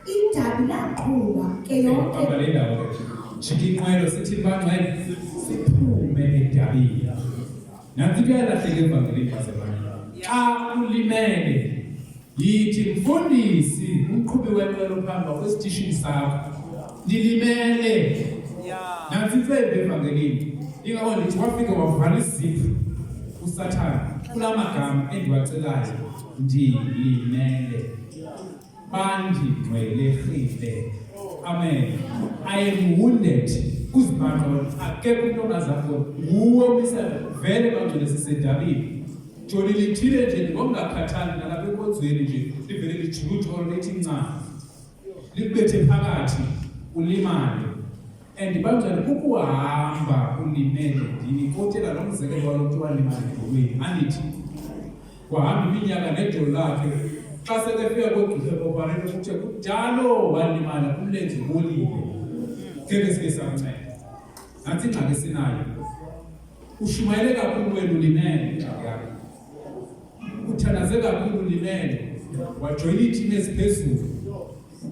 Idabi laqhuma ke yonke. Bamba le ndawo ke. Jika inqwelo sithi bangcwele siphume edabini. Nantsi into eyalahleka evangelini bazalwane. Xa ulimele yithi mfundisi umqhubi wenqwelo phamba kwesitishini sakho ndilimele. Nantsi intsembi evangelini. Ingako ndithi wafika wavala iziphu uSathana kula magama endiwacelayo ndilimele. Bandingxwelerhile. Amen. I am wounded. Uzibhanqa wena akekho umuntu ongazakubona. Nguwe omisela vele bangcwele sisedabini. Joni lithile nje ngokungakhathali nalapha enkonzweni nje livele lijula ujolo lithi nca. Likubethe phakathi ulimale. And bangcwele ukuhamba ulimele ndinikotela lo mzekelo walo mntu walimala edolweni andithi wahamba iminyaka nedolo lakhe xa sekefika kogqirha koparele kuthe kudalo walimala umlenze ubolile ngeke sibe samnceda nantsi ingxaki esinayo ushumayele kakhulu wena ulimele ingxaki yakho uthandaze kakhulu ulimele wajoyina iitimu eziphezulu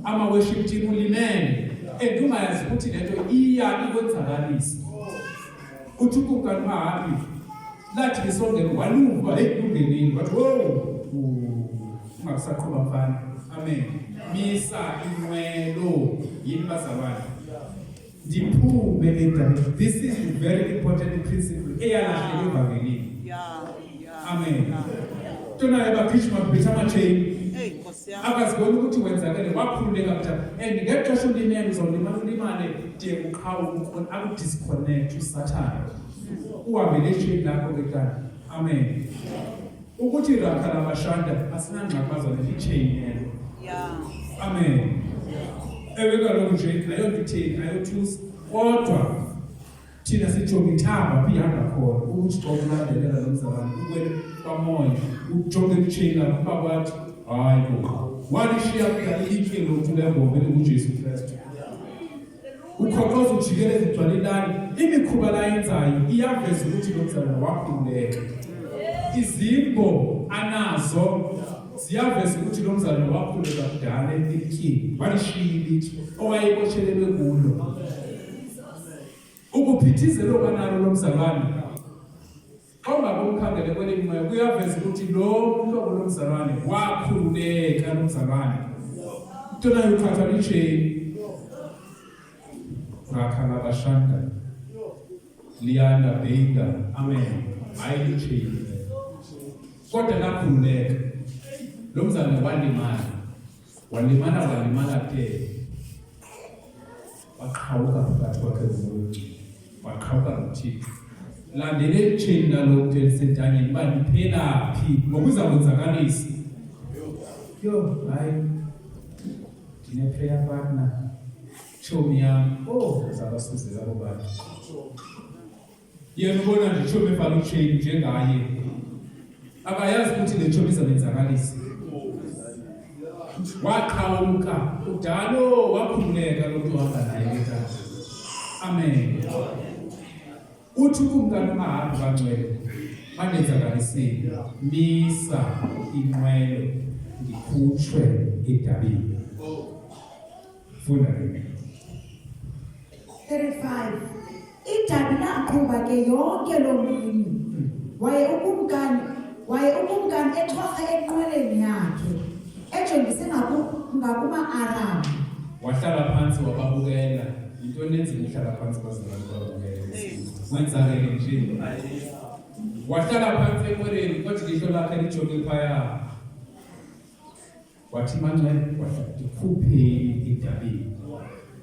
ama-worship team ulimele and ungayazi ukuthi le nto iya ikwenzakalisa uthi ukumkani uahabi lathi lisongene waluva heyi lungenile wathi wo ungakusaqhuba mfana amen misa inqwelo yini bazalwane ndiphume edabeni this is the very important principle eyalahleka evangelini amen ntonayo bagijima bephethe amatsheyini akaziboni ukuthi wenzakele wakhululeka mntana and ngexesha ulimele uzawulimala ulimale de uqhawuke akudisconnect usathane uhambe netsheyini lakho ke tana amen ukuthi rakha labashanda asinangxaki bazalwane litsheyini elo amen ewe kaloku nje ayonto itheni ayothusa kodwa thina sijonga ithamba apho ihamba khona ukuthi xa ulandelela lo mzalwane ukwele kwamoya ujonge elitsheyini lakho uba kwathi hayi bo walishiya kudala ilitye lomntu lembombo elingujesu kristu Ukhokhoza ujikeleza ugcwala ilali. Imikhuba layenzayo iyaveza ukuthi lo mzalwane wakhululeka. Izimbo anazo ziyaveza ukuthi lo mzalwane wakhululeka kudala elityeni, walishiya ilitye owayebotshelelwe kulo. Ukuphithizela okwanalo lo mzalwane Xa ungabe umkhangele kwelinye inxeba kuyaveza ukuthi lo mhlobo lomzalwane wakhululeka lo mzalwane. Into nayo uthathwa litsheni. Rakhala bashanda. Liyanda bhinda. Amen. Hayi litsheni. Kodwa lakhululeka. Lo mzalwane walimala. Walimala walimala ke. Waqhawuka phakathi kwakhe nomuntu. Waqhawuka noThixo. Landela elitsheni lalo mntu elisentanyeni uba liphela phi ngoba uza kwenzakalisa. Yho, hayi. Ndine-prayer partner. Tshomi yam. Oh, uzabasuzela abo bantu. Yena ubona nje tshomi efaka itsheyini njengaye. Akayazi ukuthi le tshomi izamenzakalisa. Waqhawuka kudalo wakhululeka lo mntu uhamba naye ke tata. Amen. Uthi ukumkani uAhabi bangcwele bandenzakalisile, misa inqwelo ndikhutshwe edabini. Funda ke. 35 Idabi laqhuba ke yonke loo mini. Waye ukumkani waye ukumkani exhwarha enqweleni yakhe ejongise ngakuma-Aram. Wahlala phantsi wababukela. Yintoni enzima uhlala phantsi bazalwane babukele? Wenzakele nje. Wahlala phantsi enqweleni kodwa ilihlo lakhe lijonge phaya. Wathi manxele wathi ndikhupheni edabeni.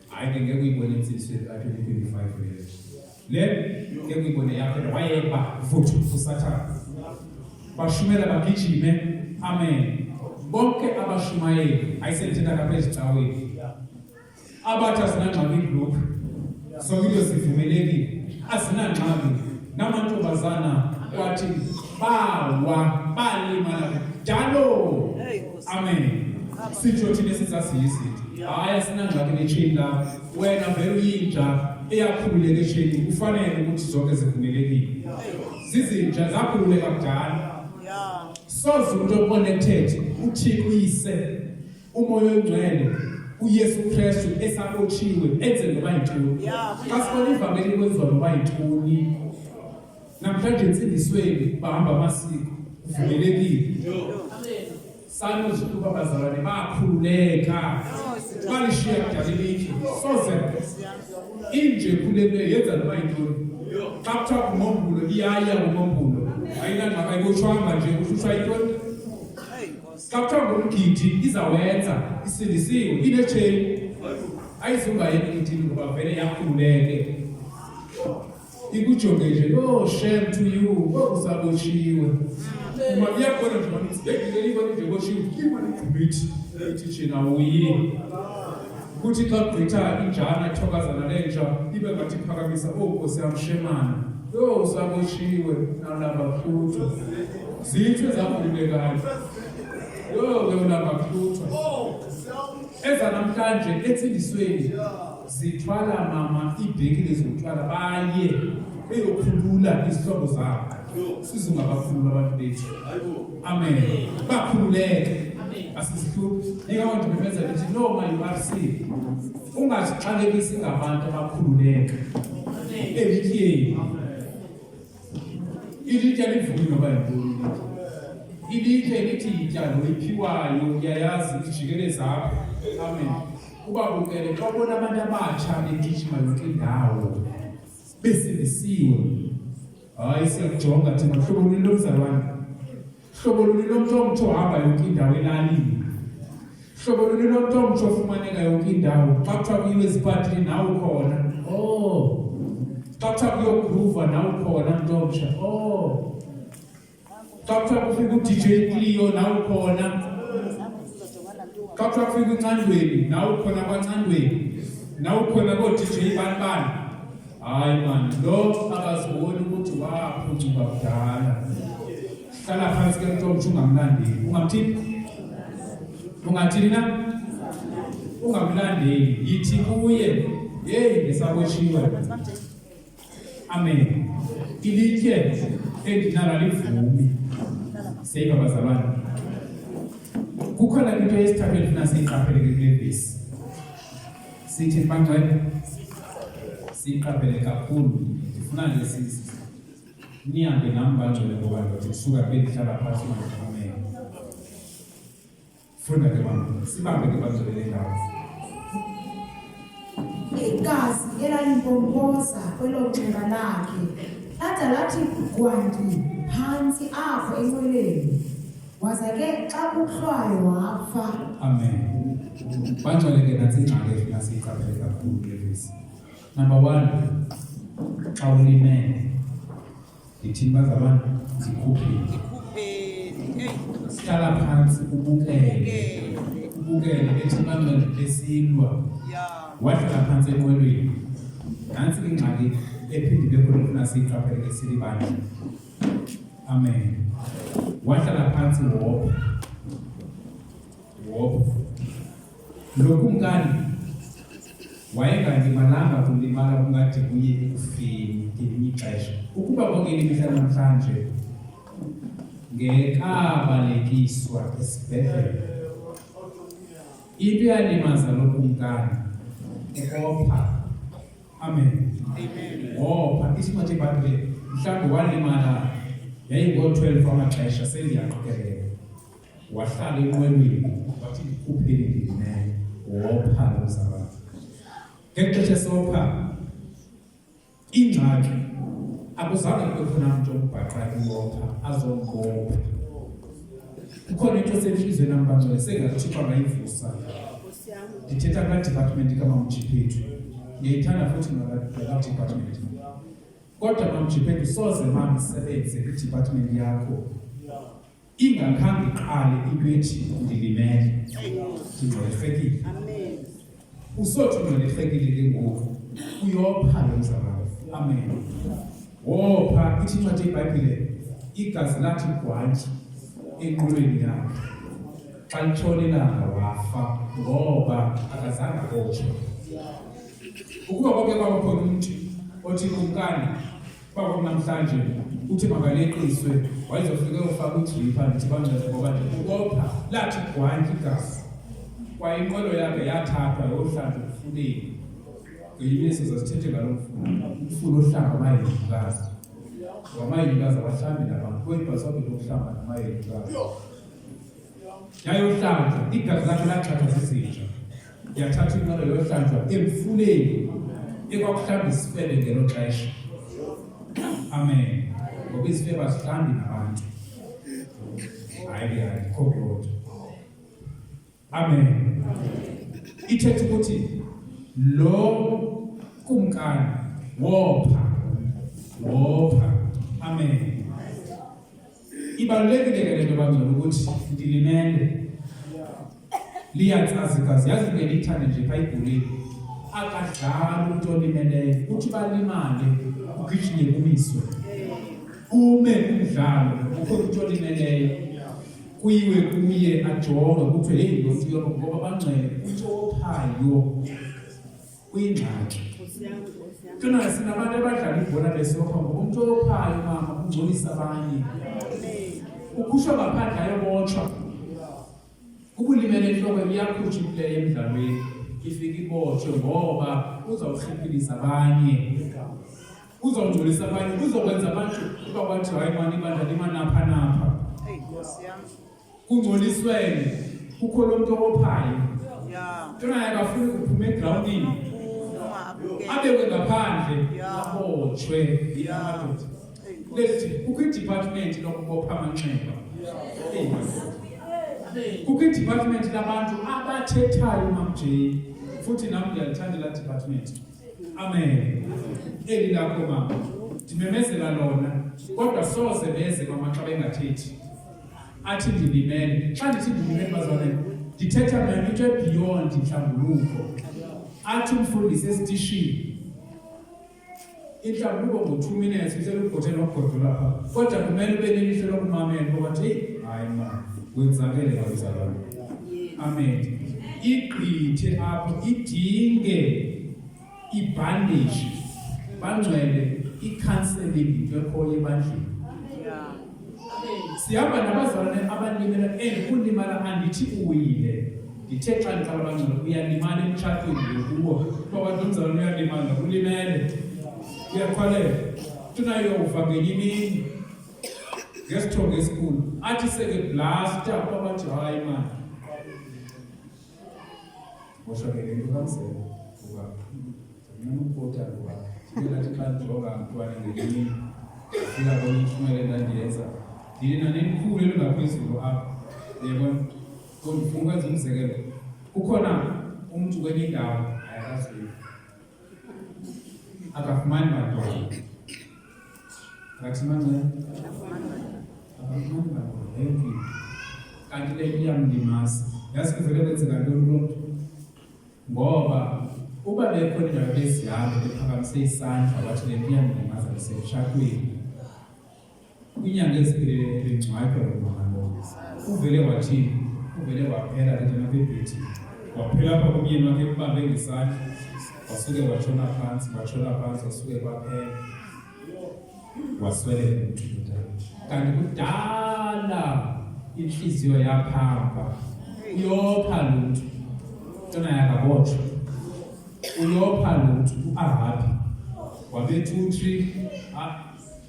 Hayi ke ngeke uyibone insindiso ka-2025 leyo. Le ngeke uyibone yaphela wayeba futhi uSathane. Bashumela bagijime. Amen. Bonke abashumayeli ayisendithetha kapha ezicaweni. Abathi asinangxaki igroup. Sonke into sivumelekile. Asinangxaki. Namantombazana kwathi bawa. Balimala kudalo. Amen. Sitsho thina esizaziyo izinto. Hayi, asinangxaki netsheyini lakho. Wena vele uyinja eyakhululeka etsheyini, kufanele ukuthi zonke zivumelekile. Zizinja zakhululeka kudala. Soze umuntu oconnected uThixo uyise uMoya oNgcwele uYesu Kristu esabotshiwe enze noma yintoni. Xa sibona ivangeli kwenziwa noma yintoni. Namhlanje entsindisweni bahamba amasiko kuvumelekile. Sanozihlupha bazalwane bakhululeka. Balishiya kudala ilitye. Soze inje ekhulelweyo yenza noma yintoni. Xa kuthiwa ngumombulo iyaya ngumombulo. Ayinangxaki ayibotshwanga nje kuhlutshwa yintoni. Xa kuthiwa ngumgidi izawenza isindisiwe inetsheyini. Ayizungayi emgidini ngoba vele yakhululeke. Ikujonge nje, oh shame to you, oh usabotshiwe. Uma iyakubona nje manje, bhekile ibona nje botshiwe, ibona igqibithi, ithi nje awuyi. Kuthi xa kugqitha injana ithokazana lenja ibe ngathi iphakamisa, oh Nkosi yam shemana. Yo usabotshiwe nalamba kuhluthwa. Zithu ezakhululekayo. Yo ke ulamba kuhluthwa. Ezanamhlanje etsindisweni zithwala mama iibhekile zotywala baye beyokhulula izihlobo zabo. Sizungabakhulula abantu bethu. Amen. Bakhululeke. Asizihluphi. Yingakho nje bemeza lithi no ma URC. Ungazixakekisi ngabantu abakhululeka. Elityeni. Ilitye alivumi noba yintoni ilitye. Ilitye lithi yitya loyiphiwayo uyayazi ijikeleza apha. Amen. Ubabukele xa ubona abantu abatsha begijima yonke indawo besindisiwe. Hayi, siyakujonga thina hlobo luni lomzalwane, hlobo luni lomntu omtsha ohamba yonke indawo elalini, hlobo luni lomntu omtsha ofumaneka yonke indawo. Xa kuthiwa kuyiwe ezipatini nawe ukhona. Oh, xa kuthiwa kuyogruva nawe ukhona mntu omtsha. Oh, xa kuthiwa kufika uDJ Cleo nawe ukhona. Xa kuthiwa kufika uNcandweni nawe ukhona kwaNcandweni, nawe ukhona koo-DJ bani bani. Hayi mani, lo akaziboni ukuthi waphuncuka kudala. Hlala phantsi ke mntu omtsha ungamlandeli. Ungamthini? Ungathini na? Ungamlandeli. Yithi kuye, yeyi ndisabotshiwe. Amen. Ilitye endinalo alivumi. Seyiva bazalwane. Kukhona into yesithathu endifuna siyiqaphele ke kule vesi. Sithi bangcwele siyiqaphele kakhulu. Ndifuna nje sisi nihambe nami bangcwele ngoba ndothi kusuka bendihlala phantsi manje. Funda ke mama, sibambe ke bangcwele le ndawo. Igazi elalimpompoza kwelo nxeba lakhe lada lathi gwanti phantsi apho enqweleni, waza ke xa kuhlwayo wafa. Amen. Bangcwele ke nantsi ingxaki efuna siyiqaphele kakhulu kule vesi. Number 1, xa ulimele ndithini bazalwane, zikhupheni. Sihlala phantsi ubukele, ubukele bethi bangcwele besilwa. Wahlala phantsi enqwelweni. Nantsi ingxaki ephinde ibe khona efuna siyiqaphele ke silibandla. Amen. Wahlala phantsi wopha. Wopha. Lo kumkani wayengalimalanga kulimala kungade kuye ekufeni ngelinye ixesha. Ukuba kwangeli mihla namhlanje ngekabalekiswa esibhedlele. Into eyalimaza lo kumkani ukopha. Amen. Wopha. Isincwadi yeBhayibhile mhlawumbi walimala yayingoo-12 amaxesha sendiyaqikelela. Wahlala enqwelweni wathi ndikhupheni ndilimele. Wopha lo mzalwane. Ngexesha esopha ingxaki akuzange kube khona mntu ombhaqayo uwopha azombopha. Kukhona into esentliziyweni yam bangcwele sengathi uThixo angayivusa. Ndithetha kulaa department kamamJiphethu. Ndiyayithanda futhi nalaa department. Kodwa mamJiphethu soze mam isebenze kwidepartment yakho ingakhange iqale into ethi ndilimele, ndingxwelerhekile. Usothi ungxwelerhekile ke ngoku uyopha lo mzalwane. Amen. Wopha, ithi incwadi yeBhayibhile igazi lathi gwantyi. Enqulweni yakhe. Xa litshona ilanga wafa ngoba akazange abotshwe. Ukuba kwake kwaba khona umntu othi kumkani kwaba namhlanje uthi makaleqiswe wayezofike ufaka udripha ndithi bangcwele ngoba nje ukopha lathi gwantyi igazi kwaye inqwelo yakhe yathathwa yohlanjwa emfuleni. Ngenye imini sizosithethe ngalo mfula, umfula ohlamba amahenyukazi. Ngoba amahenyukazi awahlambi nabantu, kodwa lokuhlamba namahenyukazi. Yayohlanjwa, igazi lakhe laxhathwa zizinja. Yathatha inqwelo yohlanjwa emfuleni ekwakuhlamba isifebe ngelo xesha. Amen. Ngoba izifebe azihlambi nabantu. Hayi ke ayikho kuloo nto. Amen. Ithetha ukuthi lo kumkani wopha wopha. Amen. Ibalulekile ke lento bangcwele ukuthi ndilimele. Liyatsaza igazi yazi ke lithande nje pha ibhulini. Akadlali umuntu olimeleyo uthi balimale ugijime kumiswe. Ume umdlalo kukho umuntu olimeleyo. Kuyiwe kuye ajongwe kuthiwe heyi lo mntu uyopha ngoba bangcwele umntu owophayo uyingxaki. Tuna sinabantu abadlala ibhola besopha ngoba umntu owophayo mama ungcolisa abanye. Ukhutshwa ngaphandle ayobotshwa. Ukulimela enhlokweni iyakhutshwa iplay emdlalweni ifike ibotshwe ngoba uzawuhliphilisa abanye. Uzongcolisa abanye, uzokwenza abantu uba bathi hayi mani ibandla limanaphanapha. Kungcoliswene kukho lo mntu owophayo. Ntona akafuni kuphuma egrawundini. Abekwe ngaphandle abotshwe amadoda. Lethi kukho idepartment lokubopha amanxeba. Kukho idepartment labantu abathethayo mamjay. Futhi nami ngiyalithanda la department. Amen. Eli lakho mama. Ndimemezela lona kodwa soze beze mama xa bengathethi. Athi ndilimele. Xa ndithi ndilimele bazalwane ndithetha mna into ebeyond inhlambuluko. Athi umfundisi esitishini inhlambuluko ngo-2 minutes uhlele ugothe nogodo lapha kodwa kumele ube nelihlo lokumamela ngoba thi hayi ma wenzakele bazalwane. Amen. Igqithe apho idinge ibhandeji bangcwele i-counseling into ekhoyo ebandleni. Sihamba nabazalwane abalimela and kulimala andithi uwile. Ndithe xa ndiqala bangcwele uyalimala emtshatweni lokuwo. Kuba bantu umzalwane uyalimala ulimele. Uyaqhwalela. Tunayova ngenye imini. Ngesithongo esikhulu athi seke blaster kuba bathi hayi mani. Ngosho ke le nto kamzela ngoba ndinqena ukupota ngoba ndike ndathi xa ndijonga mntwana ngelinye imini ndifika kwenye intshumayelo endandiyenza ndinenani elikhulu elingaphezulu apha uyabona kodwa ndifuna ukwenza umzekelo kukhona umntu kwenye indawo ayakaziyo akafumani bantwana Akathi manxeba. Akafumani bantwana yonke Kanti le iyamlimaza. Yazi kuvele kwenzeka ntoni kulo mntu? Ngoba uba bekhona indawo bezihambe bephakamise isandla wathi le nto iyamlimaza ndisemtshatweni. Kwiinyanga ezipheleleyo ebengcwatywa lo mama lo. Uvele wathini? Uvele waphela le nto apha ebhedini. Waphela apha kumyeni wakhe embambe ngesandla. Wasuke watshona phantsi, watshona phantsi, wasuke kwaphela. Wasweleka umntu lotata. Kanti kudala intliziyo yaphamba. Uyopha lo mntu. Ntona yakabotshwa. Uyopha lo mntu uAhabi. Wabetha u-3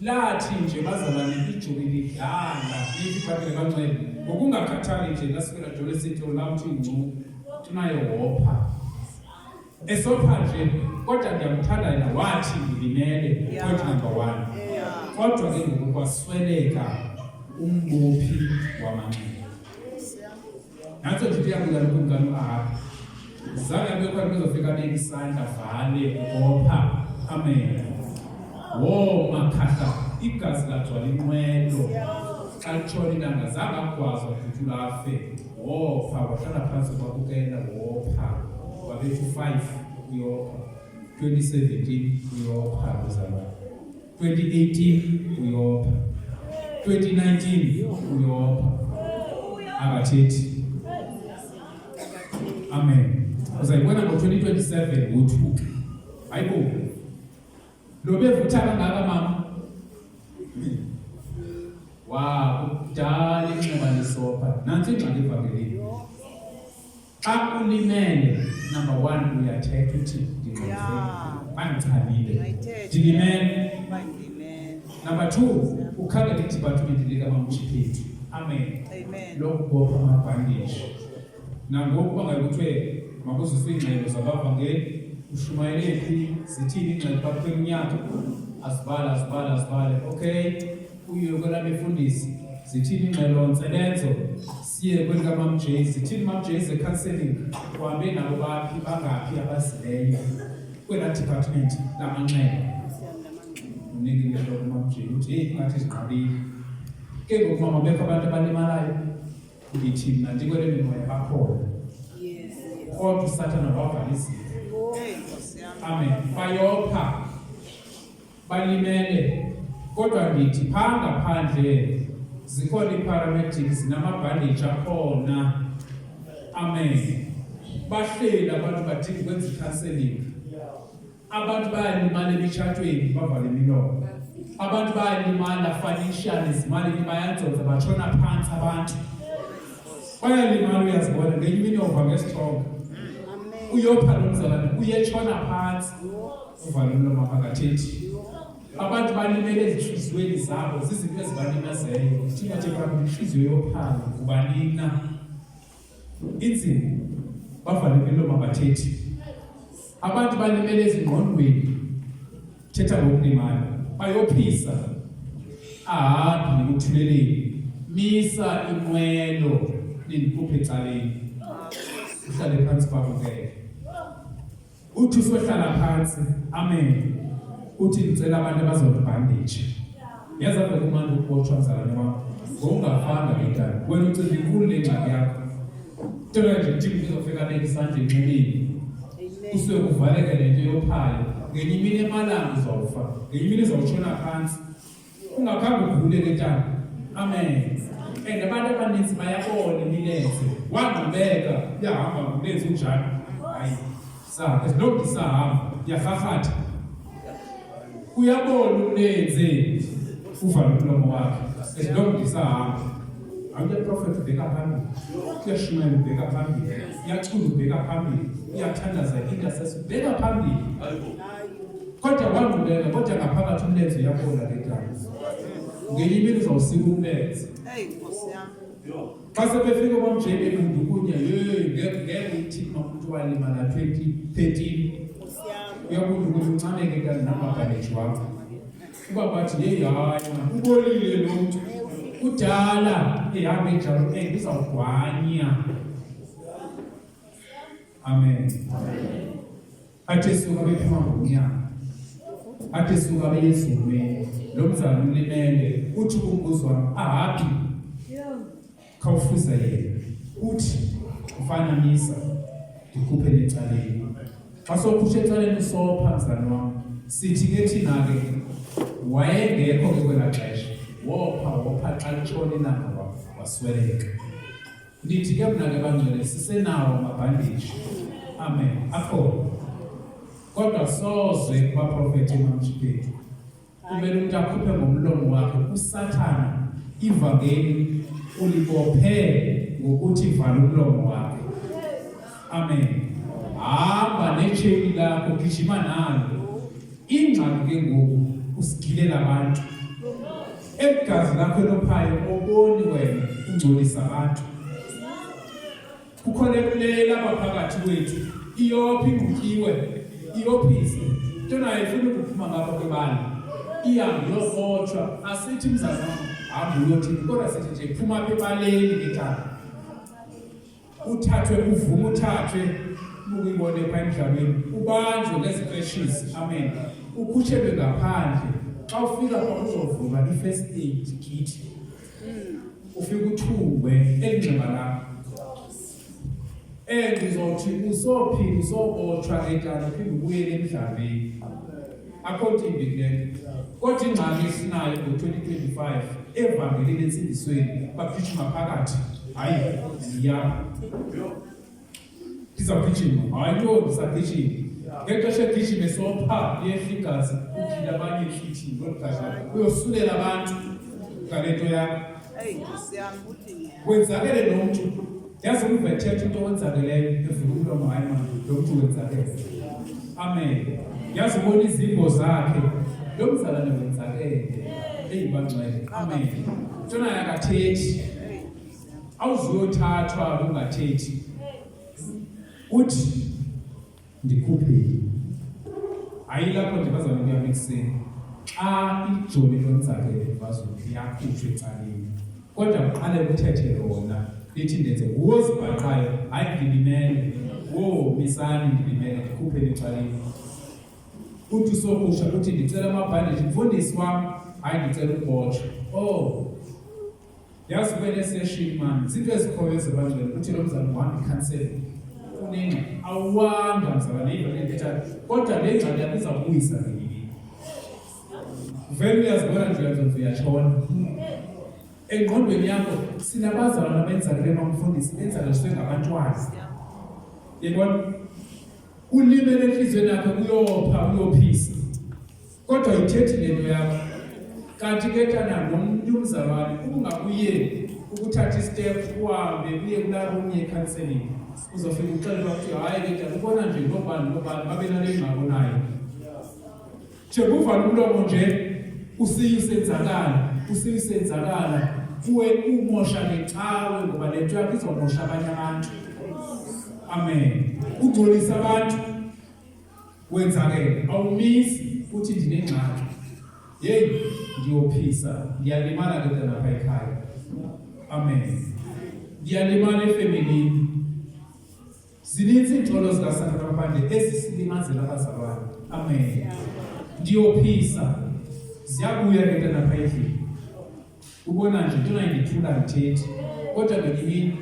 Lathi nje bazalwane ijoni lidlala lithi ibhayibhile bangcwele ngokungakhathali nje lasukela jole sithi lamthi ngcu tunaye wopha esopha nje kodwa ndiyamthanda yena wathi ndilimele point number one kodwa ke ngoku kwasweleka umbophi wamanxeba Nantso nje into eyabulala ukumkani uAhabi. Zange abe khona kuzofika abeke isandla vale ubopha. Amen. Woma khahla igazi lagcwala inqwelo. Xa litshona ilanga zange agwazwa dudula afe. Wopha wahlala phantsi kwabukela wopha. Wabethu 5 uyopha. 2017 uyopha mzalwane. 2018 uyopha 2019 uyopha Akathethi. Amen. Uzayibona ngo-2027 wothuka. Hayibo. Lo bevutha kangaka mama. Wow, kudala inxeba lisopha. Nantsi ingxaki evangelini. Xa ulimele, number 1 uyathetha uthi ndingxoze. Bangichanile. Ndilimele. Number 2, ukhangela idipatimenti likamamtshiphethu. Amen. Amen. Lokubopha amabhandeji. Nangoku bangaye kuthiwe makuziswe iingxelo zabavangeli, ushumayele phi, zithini iingxelo phambi kweminyaka, azibale, azibale, azibale. Okay, uye kwelabefundisi, zithini iingxelo ntsebenzo, siye kwelikamam Jay, zithini mam Jay ze-counseling, uhambe nabo baphi, bangaphi abazileyo kwelaa department lamanxeba. Unike intloko umam Jay, uthi heyi ingathi zinqabile. Ke ngoku mama bekho abantu abalimalayo, ndithi mna ndikwele mimoya bakhona. Kodwa uSathana wavala izipho. Amen. Bayopha, balimele, kodwa ndithi phaa ngaphandle zikhona ii-paramedics zinamabhandeji akhona. Amen. Bahleli abantu badinga ukwenza i-counseling. Abantu bayalimala emitshatweni, bavale imilomo. Abantu bayalimala financially, ezimalini bayantsonza, batshona phantsi abantu. Bayalimala, uyazibona, ngenye imini uva ngesithonga. Uyopha lo mzalwane, uyetshona phantsi. Uvale umlomo wakho akathethi. Abantu balimele ezintliziyweni zabo, zizinto ezibalimazeyo. Thina nje kwakho intliziyo yophayo ngubani na? Inzima, bavale imilomo abathethi. Abantu balimele ezingqondweni, thetha ngokulimala, bayophisa, ahambi nikuthuleleni, misa inqwelo nindikhuphe ecaleni, uhlale phantsi kwabukele. Uthi usohlala phantsi, amen. Uthi ndicela abantu abazondibhandeji. Yazi apha kumandi ukubotshwa mzalwane wam, ngokungafanga ke tata. Wena ucinga inkulu le ngxaki yakho. Tela nje uthi umntu uzofika abeke isandla enxebeni. Kusuke kuvaleke le nto yophayo. Ngenye imini emalanga uzawufa, ngenye imini uzawutshona phantsi. Ungakhange ugule ke tata. Amen. And abantu abaninzi bayabona imilenze. Wangqubeka, uyahamba ngomlenze unjani. Hayi, sa, as long as isahamba, uyarharhatha. Uyabona umlenze, uvala umlomo wakhe. As long as isahamba. Awuyaprofetha ubheka phambili, uyashumayela ubheka phambili, uyacula ubheka phambili, uyathandaza intercessor ubheka phambili. Kodwa wangqubeka, kodwa ngaphakathi umlenze uyabona ke tata. Ngenye imini uzawusika umlenze. Xa sebefika kwamjay bebundukunya, yeyi ngeke uyithi umuntu walimala 2013. Uyabundukunya uncame ke tata namabhandeji wakho. Uba bathi yeyi hayi man, ubolile lo mntu. Kudala ehamba enjalo, uzawugwanya. Amen. Athi suka bephuma ngomnyango. Athi suka beyezulwini. Lo mzali ulimele, uthi umbuzo wami ahappy. Khawufuze yena. Uthi mfana misa ndikhuphe ecaleni. Xa sokhusha ecaleni usopha mzali wami. Sithi ke thina ke wayengekho ke kwelaa xesha. Wopha wopha xa litshona ilanga wasweleka. Ndithi ke mna ke bangcwele sisenawo amabhandeji. Amen. Akhona. Kodwa soze kubaprofethi emamjiphethu. Kumele umuntu akhuphe ngomlomo wakhe uSathana ivangeli ulibophe ngokuthi vala umlomo wakhe. Amen. Hamba netsheni lakho, gijima nalo. Ingxaki ke ngoku usigilela abantu. Egazi lakho elophayo oboni wena ungcolisa abantu. Kukhona ekulela lapha phakathi kwethu iyopha ingqutyiwe iyophise into nayo ifuna ukuphuma ngapha kwebala ihambe iyobotshwa. Asithi mzalwane wam hamba uyothini, kodwa sithi nje phuma apha ebaleni ke tata, uthathwe uvume uthathwe ukuyibone pha emdlalweni ubanjwe ngezi-crashes. Amen. Ukhutshelwe ngaphandle. Xa ufika pha uzovulwa i-first aid kit, ufike uthungwe elinxeba lakho. Ndizothi usophila usobotshwa ke tata, uphinde ubuyele emdlalweni. Akho nto imbi kule nto. Kodwa ingxaki esinayo ngo-2025 evangelini entsindisweni bagijima phakathi. Hayi, ndiyapha. Ndizawugijima. Hayi yho, ndisagijima. Ngexesha egijima esopha liyehla igazi, uphila abanye ehlithini lolu gazi lakho. Uyosulela abantu ngale nto yakho. Wenzakele lo mntu. Yazi uva ethetha into owenzakeleyo evula umlomo, hayi mani, lo mntu wenzakele. Amen. Yazi ubona izimbo zakhe. Lo mzalwane wenzakele. Eyi bangcwele. Amen. Ntona yakathethi. Awuzuyothathwa ungathethi. Uthi ndikhuphile. Hayi lapho nje bazalwane kuyami ekuseni. Xa ijoni lonzakele bazulu liyakhutshwa ecaleni. Kodwa kuqale kuthethe lona lithi ndenze nguwo ozibhaqayo, hayi ndilimele. Wo misani ndilimele ndikhupheni ecaleni. Uthi usokusha uthi ndicela amabhandeji mfundisi wam, hayi ndicela ukubotshwa. Oh. Yazi ube ne-session mani, zinto ezikhoyo ezibangcwele uthi lo mzalwane uhamba ikhanseli. Unengxaki, awuwanga mzalwane, yiva le ndithethayo. Kodwa le ngxaki yakho izawubuyisa ngenye imini. Vele uyazibona nje uyazonza uyatshona. Engqondweni yakho sinabazalwane abenzakele mamfundisi, benzakaliswe ngabantwana. Yebona? Ulimele enhliziyweni yakho kuyopha, kuyophisa. Kodwa ayithethi le nto yakho. Kanti ke tana nomnye umzalwane ubungakuyeki ukuthatha istep uhambe uye kulaa room ye-counseling uzofika uxelelwa kuthiwa hayi ke tata ubona nje nobani nobani babe nale ngxaki onayo. Nje kuvala umlomo nje usiye usenzakala usiye usenzakala kuwe umosha necawe ngoba le nto yakho izomosha abanye abantu. Amen. Ungcolisa abantu. Wenzakele awumisi uthi ndinengxaki. Hey, ndiyophisa, ndiyalimala ke lapha ekhaya. Amen. Ndiyalimala efemelini. Zininzi iintolo zikaSathana ngaphandle ezisilimazela abazalwane. Amen. Ndiyophisa. Ziyabuya ke lapha endlini. Ubona nje into ndithula ndithethi. Kodwa ngenye imini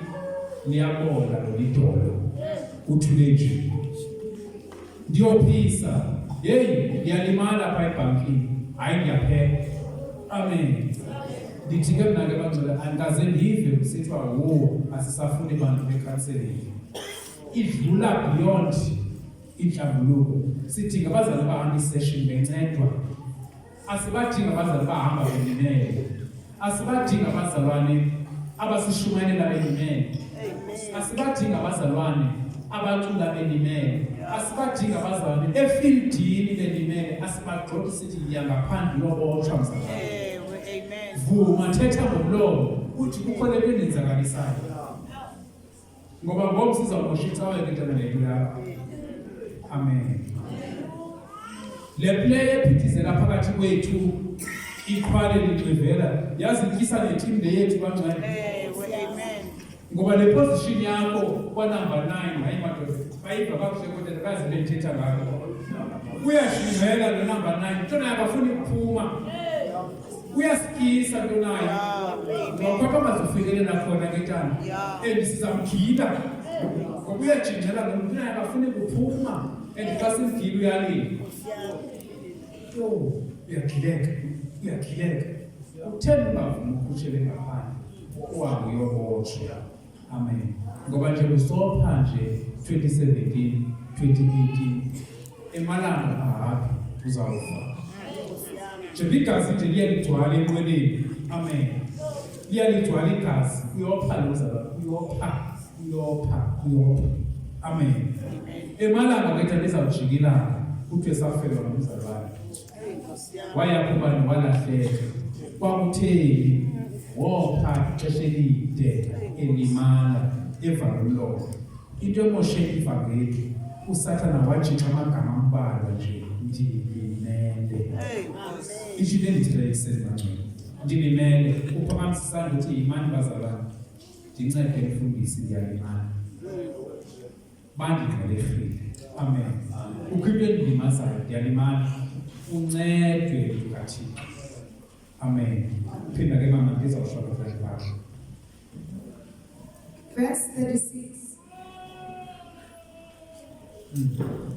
liyabola lolidolo. Uthule nje. Ndiyophisa. Hey, ndiyalimala pha ebhankini. Hayi ndiyaphela. Amen. Ndithi ke mna ke bangcwele andikaze ndive kusithiwa wo asisafuni bantu becounseling. Idlula beyond inhlambuluko. Sidinga abazali abahamba isession bencedwa. Asibadingi abazali bahamba belimele. Asibadingi abazalwane abasishumayelela belimele. Asibadingi abazalwane abacula belimele. Asibadingi abazalwane efildini belimele. Asibagxothi sithi yiya ngaphandle uyobotshwa mzalwane. Vuma thetha ngomlomo uthi kukho le nto endenzakalisayo. Ngoba ngomso izawumosha icawe ke tana lento yakho. Amen. Le play ephithizela phakathi kwethu iqhwale lixivela yazi ityisa le team le yethu bangcwele. Ewe, amen. Ngoba le position yakho kwa number 9 hayi madoda bayiva kakuhle kodwa bazi le ndithetha ngayo. Uyashingela lo number 9 ntona akafuni ukuphuma. Uyasikisa nto nayo. Ngoba apha bazofikelela khona ke tana. And sizamgila. Ngoba uyajingela lo mntu naye akafuni kuphuma. And xa simgila uyalila. Yho, uyagileka. Uyagileka. Utheni ungavumi ukhutshele ngaphandle? Uhambe uyobotshwa. Amen. Ngoba nje usopha nje 2017, 2018 emalanga ahabi uzawufa. Nje igazi nje liyaligcwala enqweleni. Amen. Liyaligcwala igazi. Uyopha lo mzalwane, uyopha, uyopha, uyopha. Amen. Emalanga ke lizawujika ilanga kuthiwe safelwa ngumzalwane. Wayaphi ubani walahleka. Kwakutheni wopha ixesha elide elimala evala umlomo. Into emoshe ivangeli uSathana watshintsha amagama ambalwa nje ndilimele. Isho into endithetha ekuseni bangcwele. Ndilimele uphakamisa isandla uthi yimani bazalwane ndincede mfundisi ndiyalimala. Bandingxwelerhile. Amen. Kukho into endilimazayo ndiyalimala. Uncedwe mntu kaThixo. Amen. Phinda ke mama ndizawusho abazali bakho. Verse 36.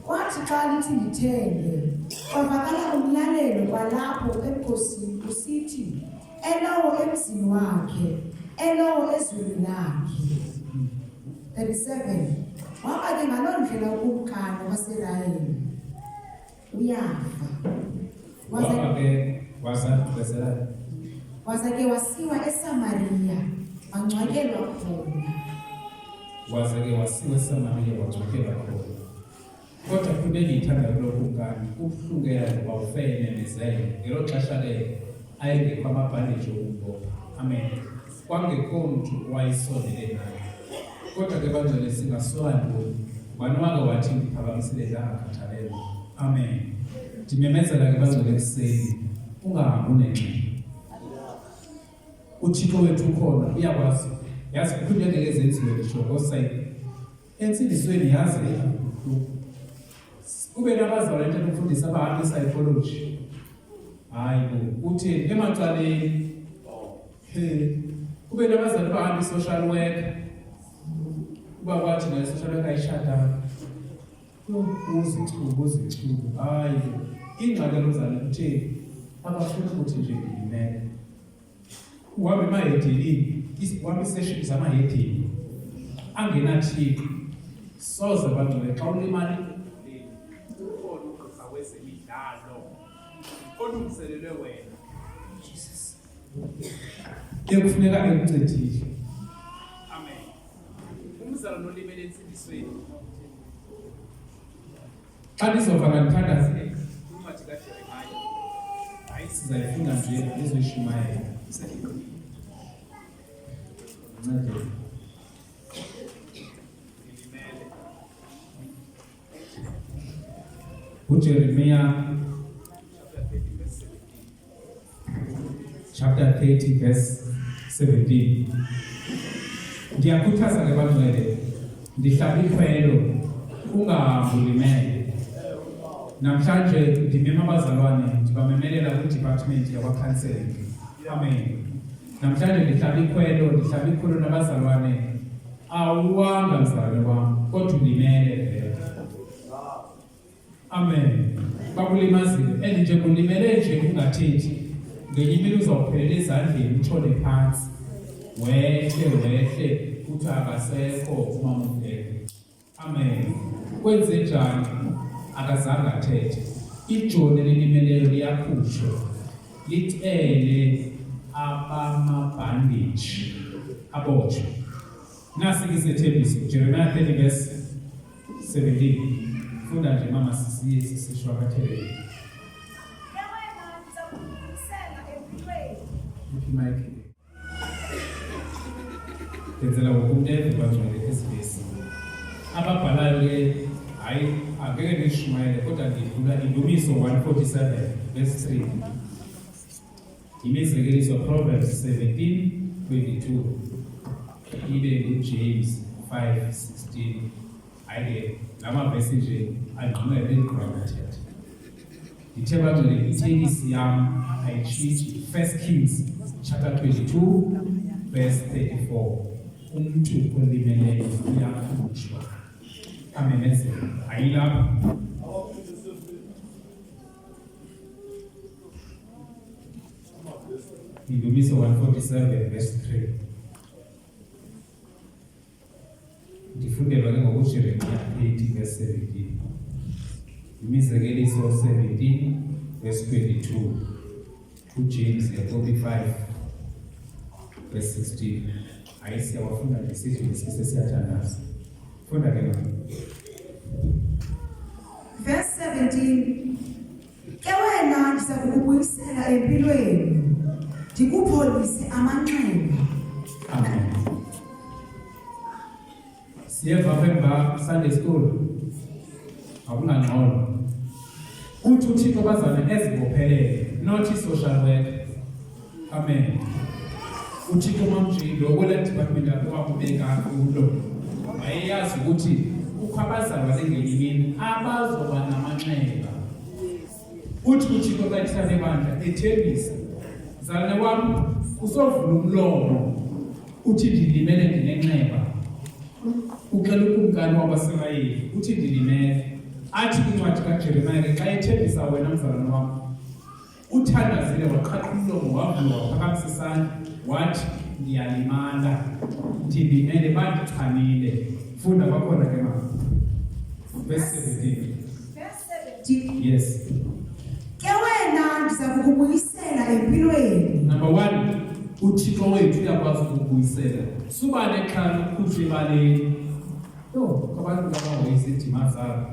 Kwathi xa lithi lithenge, kwavakala umyalelo kwalapho enkosini usithi, elowo emzini wakhe. Elowo ezweni lakhe. 37 Waba ke ngaloo ndlela ukumkani waSirayeli uyafa. Waza Waba ke waza gqibezela. Waza ke wasiwa eSamariya, wangcwatyelwa khona. Waze ke wasiwa eSamariya wangcwatyelwa khona. Kodwa into endiyithandayo kulo kumkani kubuhlungu ke ngoba ufeyememezele. Ngelo xesha ke ayengekho amabhandeji okumbopha. Amen. Kwangekho mntu owayesondele naye. Kodwa ke bangcwele singasola ntoni? Ngubani owake wathi ndiphakamisile ndangakhathalelwa? Amen. Ndimemezela ke bangcwele ekuseni, ungahambi unengxaki. UThixo wethu ukhona, uyakwazi. Yazi kukho into engeke zenziwe nditsho ngosayini. Entsindisweni yazi kube nabazalwane into enokufundisa abahamba i-psychology. Hayi bo, utheni emacaleni. He. Kube nabazali abahamba i-social worker. Uba kwathi nayo i-social worker ayishadanga. Uzichubu, uzichubu. Hayi bo. Ingxaki yalomzali kutheni? Abafuni ukuthi nje ngiyimele. Uhambe emahedinini, uhambe iiseshini zamahedini angenathixo. Soze bangcwele xa ulimali ukhona ugqirha wezemidlalo olungiselelwe wena. Jesus. Ekufuneka ekuncedile. Amen. Umzalwane olimele entsindisweni. Xa ndizova ngandithandaze incwadi kaJeremiya. Hayi sizayifunda nje ndizoyishumayela. Ncede. Ngilimele. UJeremiya chapter 30 verse 17. Ndiyakhuthaza ke bangcwele, ndihlaba ikhwelo ungahambi ulimele. Namhlanje ndimema abazalwane ndibamemelela kwidepartment yakwa-counseling. Amen. Namhlanje ndihlaba ikhwelo, ndihlaba ikhwelo nabazalwane. Awuwanga mzalwane wam, kodwa ulimele vele. Amen. Bakulimazile and nje kulimele nje ungathethi. Ngenye imini uzawuphelela ezandleni utshone phantsi. Wehle wehle uthi akasekho umama uMdeke. Amen. Kwenze njani? Akazange athethe. Ijoni elilimeleyo liyakhutshwa licele abamabhandeji abotshwe. Nasi ke isethembiso Jeremiah 30 verse 17. Funda nje mama sisiye sisishwakathele. Uphi mic? Ndenzela wonke umuntu eve bangcwele esivesi. Ababhalayo ke hayi angeke ndishumayele kodwa ndidlula indumiso 147 verse 3. Imizekeliso Proverbs 17 22 ibe nguJames 5 16. Hayi ke la mavesi nje angqinela endiqhubeka Ndithe bangcwele itekisi yam ayitshintshi. First Kings chapter 22 verse 34. Umntu olimeleyo uyakhutshwa amemezele. Ayilapho. Indumiso 147 verse 3. Ndifundelwa ke ngokuJeremiya 30 verse 17. Imizekeliso 17 verse 22. UJames Yakobi 5 verse 16. Hayi siyawafunda nje sithi ngesise siyathandaza. Funda ke mama. Verse 17 Ke wena ndiza kukubuyisela empilweni, ndikupholise amanxeba. Amen. Siyeva apha emva Sunday school. Akunangxolo. Uthi uThixo bazame ezibophelele, not i-social work. Amen. UThixo mamjilo kwela department akubeka kulo. Wayeyazi ukuthi kukho abazalwane ngenye imini abazoba namanxeba. Uthi uThixo xa ethetha nebandla ethembisa, mzalwane wam usovula umlomo uthi ndilimele ndinenxeba. Uxela ukumkani wakwaSirayeli uthi ndilimele. Athi kwincwadi kaJeremiya ke xa ethembisa wena mzalwane wam uthandazile waqhaqha umlomo wavula waphakamisa isandla wathi Ndiyalimala, ndilimele, bandichanile. Funda kwakhona ke mama. Verse 17. Verse 17. Yes. Ke wena ndiza kukubuyisela empilweni. Number 1, uThixo wethu uyakwazi ukukubuyisela. Suba nexhala lokukhutshwa ebaleni. Yho, abantu abahoyisa iindima zabo.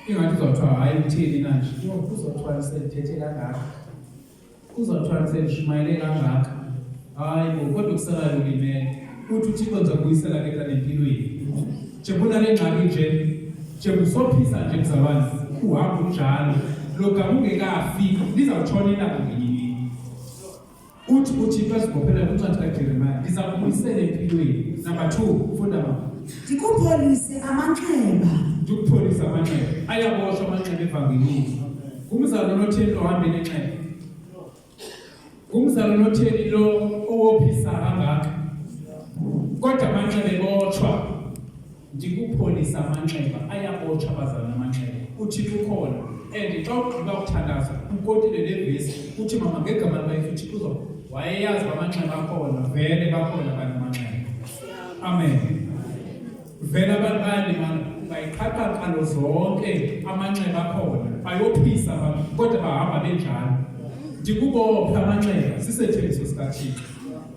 Ingathi uzawuthiwa hayi utheni na nje. Yho, kuzothiwa sendithethe kangaka. Kuzothiwa sendishumayele kangaka. Hayi bo, kodwa kusalayo ulimele. Uthi uThixo ndiza kubuyisela ke tata empilweni. Njengoba le ngxaki nje, njengosophisa nje mzalwane, uhamba unjalo. Lo gama ungekafi, lizawutshona ilanga ngenye imini. Uthi uThixo ezibophelela kwincwadi kaJeremiya, ndiza kubuyisela empilweni. Number 2, funda mama. Ndikupholise amanxeba. Ndikupholise amanxeba. Ayaboshwa amanxeba evangelini. Ngumzalwane otheni lo ohambe nenxeba? Ngumzalwane otheni lo owophisa kangaka? Kodwa amanxeba ebotshwa. Ndikupholisa amanxeba, ayabotshwa abazalwane amanxeba. UThixo ukhona. And xa ugqiba ukuthandaza ukotile le vesi uthi mama ngegama likaYesu uThixo uzo wayeyazi uba amanxeba akhona, vele bakhona abantu amanxeba. Amen. Vele abantu bayalimala, ungayiqhaqha nkalo zonke amanxeba akhona, bayophisa abantu kodwa bahamba benjalo. Ndikubophe amanxeba sisethembiso sikaThixo.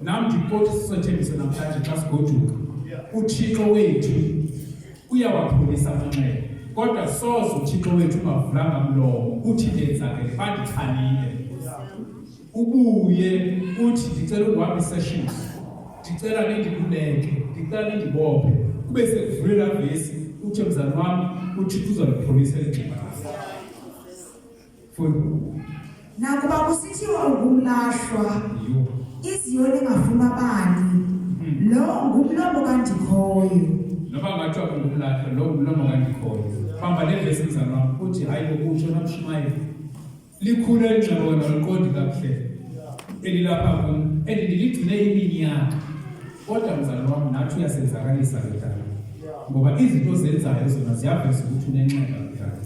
Nam ndikoti sisethembiso namhlanje xa sigoduka. UThixo wethu uyawapholisa amanxeba. Kodwa soze uThixo wethu ungavulanga mlomo uthi ndenzakele bandichanile. Ubuye uthi ndicela ukuhamba isession, ndicela nindiluleke, ndicela nindibophe. Kube sekuvulela vesi uthi mzali wam uThixo uzalipholisa eli nxeba lakho. Funda. Nakuba kusithiwa ungumlahlwa, Yho. iZiyoni engafunwa bani, lo ngumlomo kaNdikhoyo. Noba kungathiwa kungumlahlwa, lo ngumlomo kaNdikhoyo. Bamba le vesi mzali wam uthi hayi ngokutsho namshumayeli. Likhulu eli nxeba wena uliqondi kakuhle elilapha kum and ndiligcine iminyaka. Kodwa mzali wam nathi uyasenzakalisa ke tata, ngoba izinto ozenzayo zona ziyaveza ukuthi unenxeba ke tata.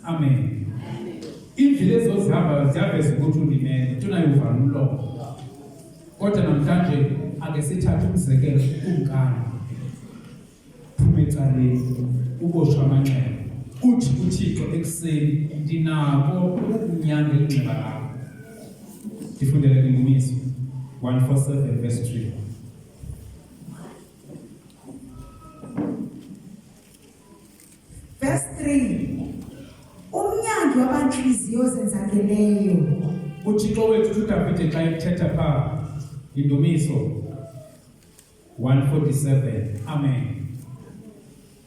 Amen. Iindlela ezozihambayo ziyaveza ukuthi ulimele, into nayo uvala umlomo. Kodwa namhlanje ake sithathe umzekelo ukumkani. Phuma ecaleni, uboshwe amanxeba. Uthi uThixo ekuseni, ndinako ukukunyanga eli nxeba lakho. Ndifundele kwindumiso 147 verse 3. Verse 3. Umnyangi wabantliziyo zenzakeleyo. UThixo wethu uDavide xa ethetha pha indumiso 147 amen.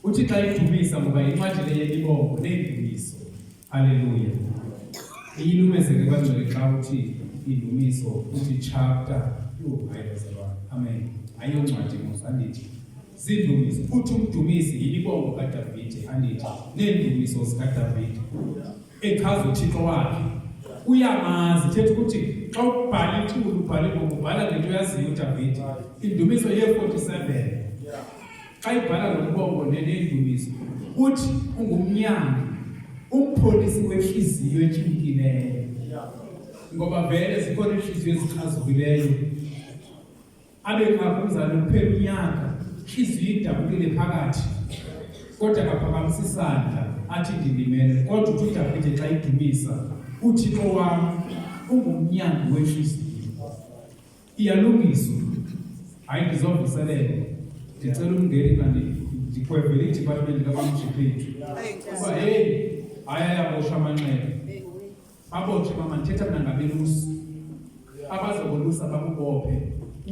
Uthi xa idumisa ngoba incwadi le yemibongo neendumiso. Haleluya. Iyilumezeke kwangcwele xa uthi indumiso uthi chapter. Yho, hayi bazalwane. Amen. Ayiyoncwadi mos andithi. Ziindumiso. Uthi umdumisi yimibongo kaDavide andithi neendumiso zikaDavide. Echaza uThixo wakhe. Uyamazi, thetha ukuthi xa ubhala iculo ubhala ingoma ubhala ngento oyaziyo uDavide. Indumiso ye-47. Xa ibhala lo mbongo neneendumiso uthi ungumnyangi, umpholisi wentliziyo etyumkileyo. Ngoba vele zikhona iintliziyo ezikrazukileyo. Abe ngapha umzali kuphela unyaka, intliziyo idabukile phakathi, kodwa akaphakamisa isandla athi ndilimele. Kodwa uthi uDavide xa idumisa, uThixo wam ungumnyangi wentliziyo. Iyalungiswa. Hayi ndizovuselela. Ndicela umngeni mna ndikhwevele idepartment kamamjiphethu. Kuba heyi, hayi ayaboshwa amanxeba. Babotshwe mama, ndithetha mna ngabelusi. Abazokolusa bakubophe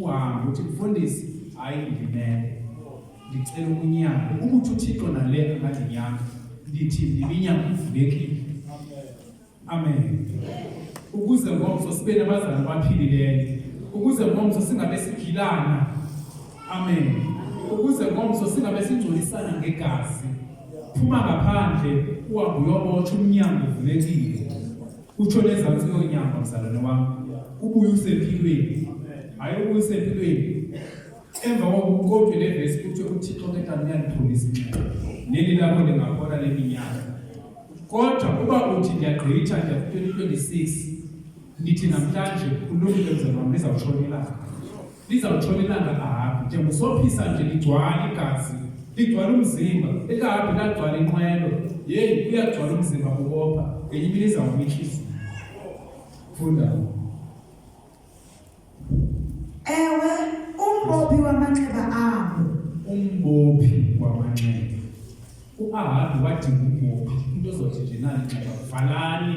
uhambe uthi mfundisi, hayi ndimele. Ndicela ukunyanga. Ukuthi uThixo nale angandinyanga. Ndithi iminyango ivulekile. Amen. Ukuze ngomso sibe nabazali abaphilileyo. Ukuze ngomso singabe sigilana. Amen. Ukuze ngomso singabe singcolisana ngegazi. Phuma ngaphandle uhambe uyobotshwa umnyango uvulekile. Utsho nezantsi yonyanga mzalwane wam. Ubuye usempilweni. Hayi ubuye usempilweni. Emva koko kukodwe le vesi kuthiwe uThixo ke tata uyalipholisa inxeba. Neli lakho lingaphola leminyaka. Kodwa uba uthi ndiyagqitha ndiya ku-2026. Ndithi namhlanje kulungile mzalwane wam, lizawutshona ilanga. Lizawutshona ilanga ahambe. Njengosophisa nje ligcwala igazi, ligcwala umzimba. Elikahambi lagcwala inqwelo. Yeyi, uyagcwala umzimba kukopha. Ngenye imini izawuma intliziyo. Funda. Ewe, umbophi wamanxeba abo. Umbophi wamanxeba. UAhabhi wadinga umbophi, umntu ozothi nje nali inxeba, valani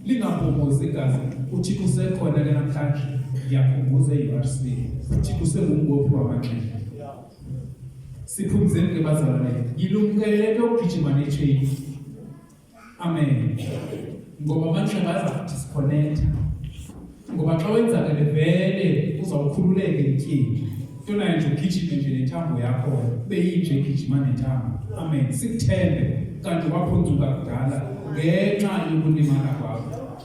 lingampompozi igazi. UThixo usekhona ke namhlanje, ndiyakhumbuza e-URC, uThixo usengumbophi wamanxeba. Siphumzeni ke bazalwane, yilumkele le nto yokugijima netsheyini. Amen. Ngoba amanxeba aza kudisconnecta. Ngoba xa wenzakele vele uzawukhululeka elityeni. Into nayo nje ugijime nje nentambo yakho ube yinje egijima nentambo. Amen. Sikuthembe kanti waphuncuka kudala ngenxa yokulimala kwakho.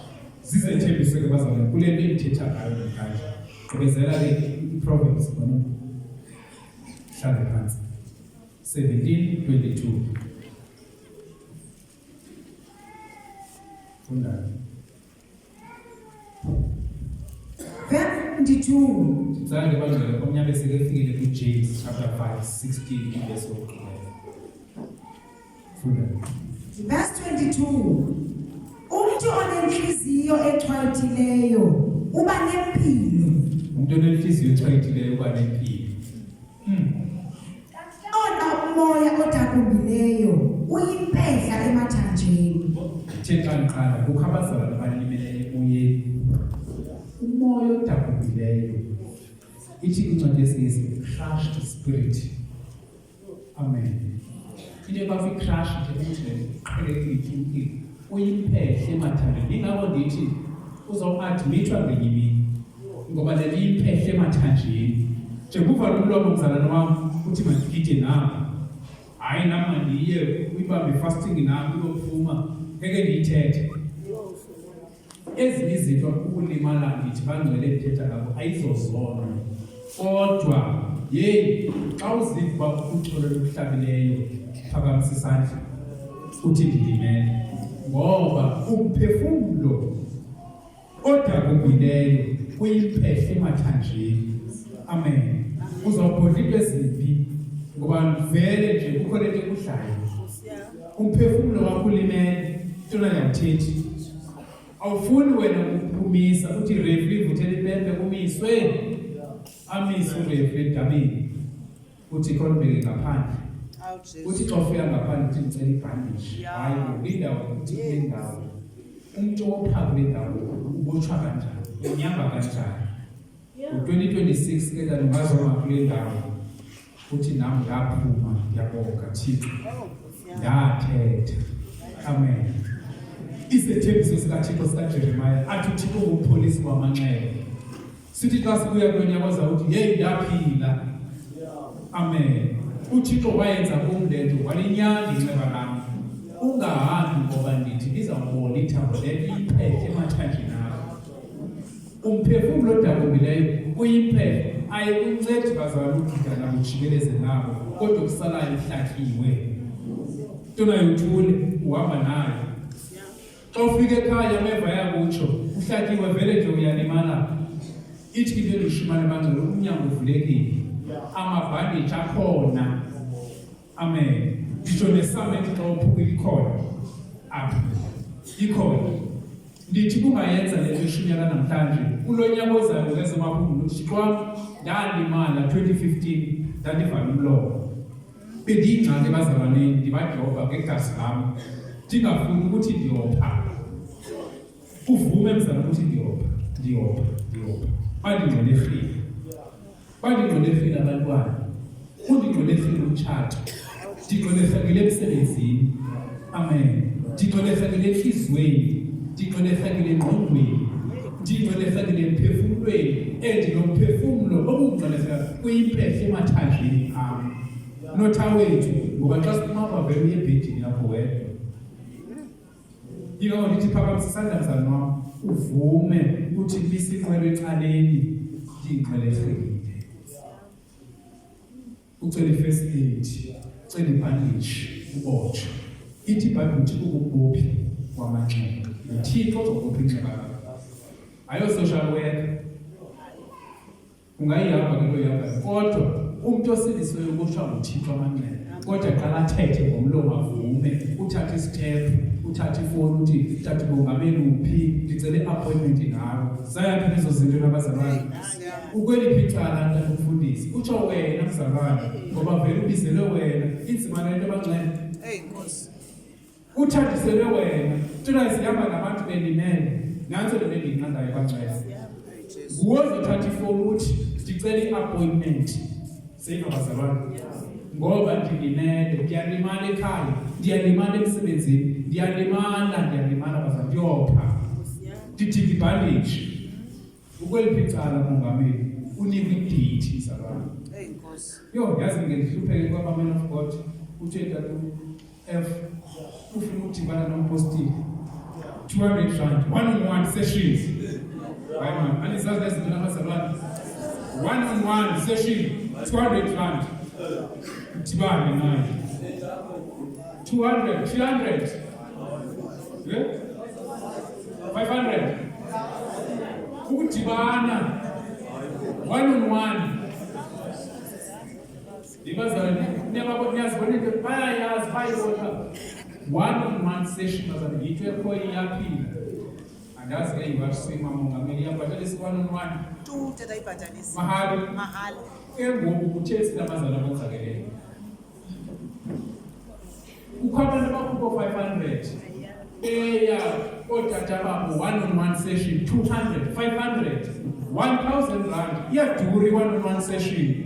Zizethembiso ke bazalwane kule nto endithetha ngayo namhlanje. Gqibezela ke iProverbs khona. Hlale phantsi. 17:22. Funda. Verse 22. Ndicela ke bangcwele omnye abe sekefikile kuJames chapter 5 16 ivesi yokugqibela. Funda. Verse 22. Umntu onentliziyo echwayithileyo uba nempilo. Umntu onentliziyo echwayithileyo uba nempilo. Ona umoya odakumbileyo uyimpehla emathanjeni. Ithe xa ndiqala kukho abazalwane abalimele emoyeni. Umoya odakumbileyo ithi kwincwadi yesiNgesi crushed spirit. Amen. Into yoba kwi-crush nje ukuthi le qhelekile ityumkile uyimpehle emathanjeni. Yingako ndithi uzawuadmithwa ngenye imini ngoba le nto iyimpehle emathanjeni. Njengokuvala umlomo mzalwane wam uthi mandigide nam. Hayi nam mandiye uyibambe ifasting nam iyophuma ngeke ndiyithethe. Ezinye izinto ukulimala ndithi bangcwele ndithetha ngabo ayizozono kodwa yeyi xa uziva uba uxolo lukuhlabileyo phakamisa isandla uthi ndilimele ngoba umphefumlo odakumbileyo uyimpehle emathanjeni amen uzawubhodla into ezimbi ngoba vele nje kukho lento ekudlayo umphefumlo wakho ulimele ntona yawuthethi awufuni wena ukumisa uthi refri ivuthele impempe kumiswe amise urefri edabini uthi khona ubeke ngaphandle uthi xa ufika ngaphandle uthi ndicela ibhandishi hayi kwindawo uthi kule ndawo umntu opha kule ndawo ubotshwa kanjani unyamba kanjani ngo-2026 ke tata ungazoma kule ndawo uthi nam ndaphuma ndiyabonga thixo ndathetha amen isethembiso sikathixo sikajeremiya athi uthixo ngumpholisi wamanxeba sithi xa sibuya kulo nyaka oza uthi yeyi ndaphila amen uthixo wayenza kum le nto walinyanga inxeba lam ungahambi ngoba ndithi lizawubola ithambo le nto iphethe emathanjeni akho Umphefumlo odakumbileyo uyimpepho, ayikuncedi bazalwane ugida nabo ujikeleze nabo, kodwa okusalayo uhlatyiwe. Ntona yothule uhamba nayo. Xa ufika ekhaya ameva yakutsho uhlatyiwe vele nje uyalimala. Ithi into endishumane bangcwele umnyango uvulekile, amabhanditshi akhona. Amen. Nditsho nesamente xa uphukile ikhona apha, ikhona. Ndithi kungayenza le nto ishunyela namhlanje kulo nyaka ozayo ngeze maphumbulo uthi Thixo wam ndalimala 2015 ndandivala umlomo bendiyingxaki ebazalwaneni ndibadyoba ngegazi lam ndingafuni ukuthi ndiyopha uvume mzalwane ukuthi ndiyopha ndiyopha ndiyopha bandingxolerhile Bandingxolerhile abantwana, undingxolerhile umtshato, ndingxolerhekile emsebenzini. Amen. Ndingxolerhekile entliziyweni, ndingxolerhekile engqondweni, ndingxolerhekile emphefumlweni, and lo mphefumlo okungxolerheka kuyimpehle emathanjeni am. Notha wethu, ngoba xa siphuma vele uye ebhedini yakho wedwa. Yingakho ndithi phakamisa isandla mzalwane wam uvume uthi misa inqwelo ecaleni ndiyingxwelerhile. Ucela i-first aid, ucela ibhandeji, ubotshwe. Ithi iBhayibhile uthi ubumbophi wamanxeba. NguThixo ozokubopha inxeba lakho. Ayo social worker. Ungayihamba ke lo ihamba kodwa umuntu osindisiweyo ubotshwa nguThixo amanxeba. Kodwa qala athethe ngomlomo avume, uthathe isitephu, uthathe ifoni uthi tata umongameli uphi, ndicela i-appointment nawe. Zayaphi lezo zinto nabazalwane? Ukweliphi icala tata umfundisi? Utsho wena mzalwane ngoba vele ubizelwe wena. Inzima le nto bangcwele. Hey Nkosi. Uthandiselwe wena. Tshela sihamba nabantu belimele. Nanso le nto endiyinqandayo bangcwele. Nguwe ozothatha ifoni uthi ndicela i-appointment. Seyiva bazalwane. Ngoba ndilimele, ndiyalimala ekhaya, ndiyalimala emsebenzini, ndiyalimala, ndiyalimala bazalwane, ndiyopha. Ndidinga ibhandeji. Ukweliphi icala mongameli unikwa idate mzalwane. Hey Nkosi. Yho, yazi ngike ndihlupheke kwaba man of God. Uthe tata F ufuna ukudibana nompostile. 200 rand, one on one sessions. Hayi man, anizazi lezinto nabazalwane. One on one session, 200 rand. Udibane naye. 200, 300. Yeah? 500. Ukudibana one on one. Ibazalwane niyazibona into bayayazi bayibona one on one session bazalwane yinto ekhoyo iyaphila. Andazi ke yiwasima mongameli iyabhatalisa one on one. Tu tata ibhatalisa. Mahala. Mahala. Ke ngoku kuthe sinabazali abonzakeleyo. Kukho abantu abakhupha 500 eya ootata babo one on one session 200 500 1000 rand iyadura i-one on one session.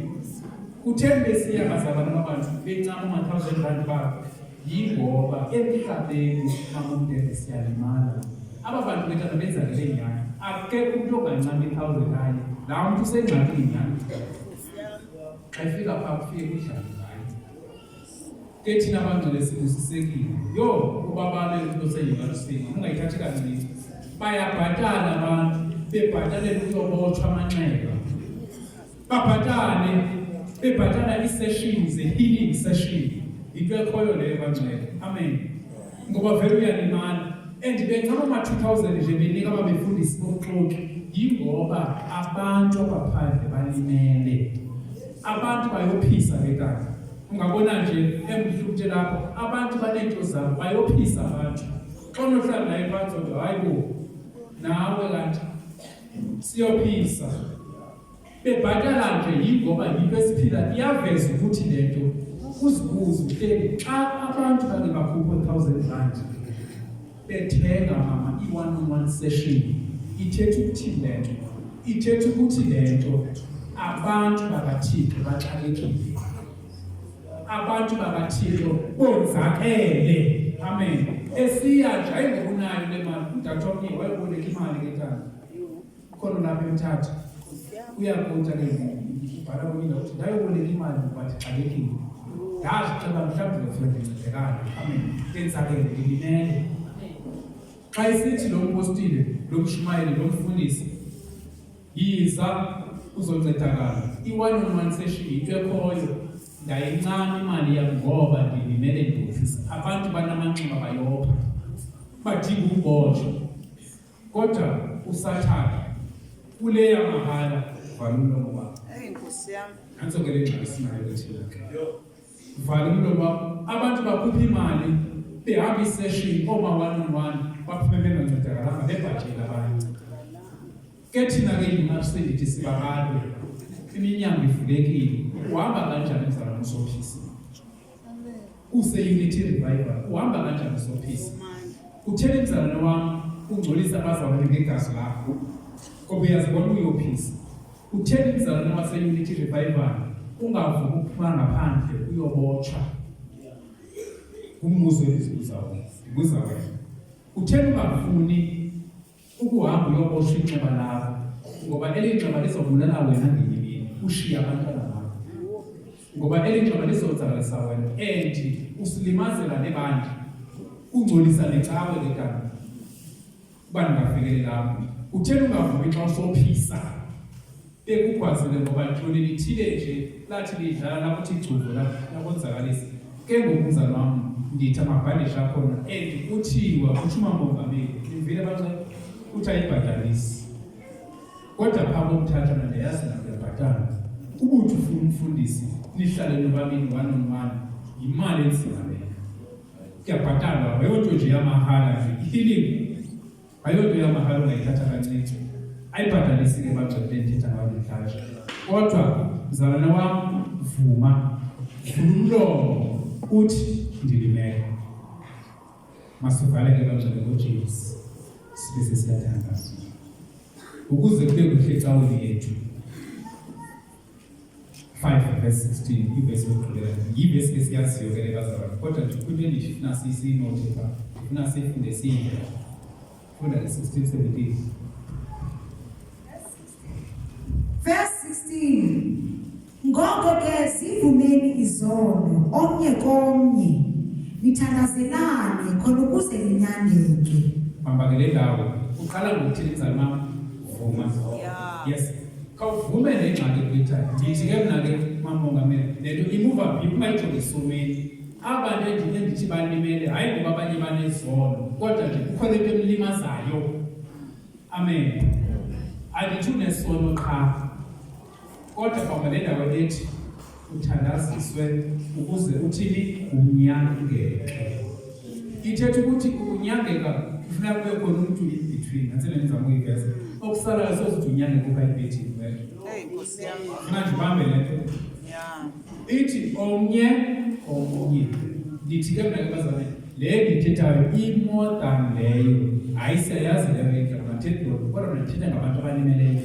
Kutheni besiya bazalwane babantu bencama uma-1000 rand babo? Yingoba emhlabeni mamumndende siyalimala. Aba bantu betana benzakele nyhani. Akekho umntu ongancami i-1000 rand. Laa mntu usengxakini nyhani. Xa ifika phaa kufike kudlale ngaye. Ke thina bangcwele sibusisekile. Yho, ubabalo into seyivalusinga ungayithathi kancinci. Bayabhatala abantu bebhatalela ukuyobotshwa amanxeba. Babhatale bebhatala ii-sessions ze-healing session. Yinto ekhoyo leyo bangcwele. Amen. Ngoba vele uyalimala. And bencama ama-2000 nje benika ababefundisi bobuxoki. Yingoba abantu abaphandle balimele. Abantu bayophisa ke tata. Ungabona nje emhluphe lapho abantu baneento zabo bayophisa abantu. Xa unohlala naye phantsi uthi hayi bo nawe kanti siyophisa. Bebhatala nje yingoba yinto esiphila iyaveza ukuthi le nto uzibuze uhleli xa abantu bake bakhupha 1000 rand bethenga mama i-one on one session ithetha ukuthini le nto? Ithetha ukuthi le nto abantu bakaThixo baxakekile, abantu bakaThixo bonzakele. Amen. Esiya nje ayingokunayo le mali, udade omnye wayeboleka imali ke tata, ukhona lapha eMthatha uyakuta ke ubhala kwenye indawo uthi ndayoboleka imali ngoba ndixakekile, ndazixela mhlawumbi ndizofika ndincedakale. Amen. Ndenzakele, ndilimele. Xa isithi lo mpostile, lo mshumayeli, lo mfundisi, yiza uzoncedakala. I-one on one session yinto ekhoyo. Ndayincama imali yam ngoba ndilimele ndiyophisa. Abantu banamanxeba bayopha, badinga ukubotshwa. Kodwa uSathane kuleya mahala vala umlomo wakho. Hey Nkosi yam. Nantso ke le ngxaki sinayo ke thina ke. Vala umlomo wakho. Abantu bakhupha imali behamba isession ooma one on one baphume bengancedakalanga bebhajile abanye. Ke thina ke yiMarch ndithi sibabalwe. Iminyango ivulekile. Uhamba kanjani mzalwane usophisa? Use-Unity Revival. Uhamba kanjani usophisa? Utheni mzalwane wam ungcolisa abazalwane ngegazi lakho? Ngoba uyazibona uyophisa. Utheni mzalwane wase-Unity Revival ungavumi ukuphuma ngaphandle uyobotshwa? Ngumbuzo endizibuza wona. Ndibuza wena. Utheni ungafuni ukuhamba uyoboshwa inxeba lakho? Ngoba eli nxeba lizobulala wena ngenye imini, ushiye abantwana bakho. Ngoba eli nxeba lizonzakalisa wena and usilimazela nebandla, ungcolisa necawe ke tata. Uba ndingafikeli lapho. Utheni ungavumi xa usophisa? Bekukwazile ngoba ntoni lithile nje lathi lidlala lakuthi gcuvu lakonzakalisa. Ke ngoku mzalwane wam ndithi amabhandeshi akhona and kuthiwa utsho umamongameli, nimvile bangcwele? Uthi ayibhatalisi. Kodwa phaa komthatha mna ndiyayazi mna kuyabhatalwa. Ubuthi ufuna umfundisi nihlale nobabini one on one, yimali enzima leyo. Kuyabhatalwa, ayonto nje yamahala nje. I-healing ayonto yamahala ongayithatha kancinci. Ayibhatalisi ke bangcwele ndithetha ngayo namhlanje. Kodwa mzalwane wam, vuma, vula umlomo uthi ndilimele. Masivale ke bangcwele ngoJesu sibe sesiyathandaza ukuze kube kuhle ecaweni yethu. 5 verse 16 ivesi yokugqibela yivesi esiyaziyo ke le bazalwane, kodwa nje kwinto endithi funa siyinothe pha, ndifuna siyifunde siyive. Funda ke 16 17. Verse 16. Ngoko ke zivumeni izono omnye komnye, nithandazelane khona ukuze ninyangeke. Bamba ke le ndawo. Uqala ngokuthini mzali wam? Vuma. Yeah. Yes. Khawuvume le ngxaki kuyithatha. Ndithi ke mna ke mamongameli, le nto imuva phi umayijonge esonweni. Aba bantu endithi balimele, hayi ngoba abanye banezono, kodwa nje kukho le nto emlimazayo. Amen. Andithi unesono qha, kodwa bamba le ndawo ethi uthandaziswe ukuze uthini unyangeke. Ithetha ukuthi ukunyangeka kufuneka kube khona umntu in between. Nantsi le ndizama ukuyiveza. Okusalayo sozuthi unyangeke upha ebhedini wena. Hey Nkosi yam. Funa ndibambe le nto. Yeah. Ithi omnye komnye. Ndithi ke mna ke bazalwane, le ndiyithethayo i-more than leyo. Hayi, siyayazi leyo indlela, mandithethi loo nto, kodwa mna ndithetha ngabantu abalimeleyo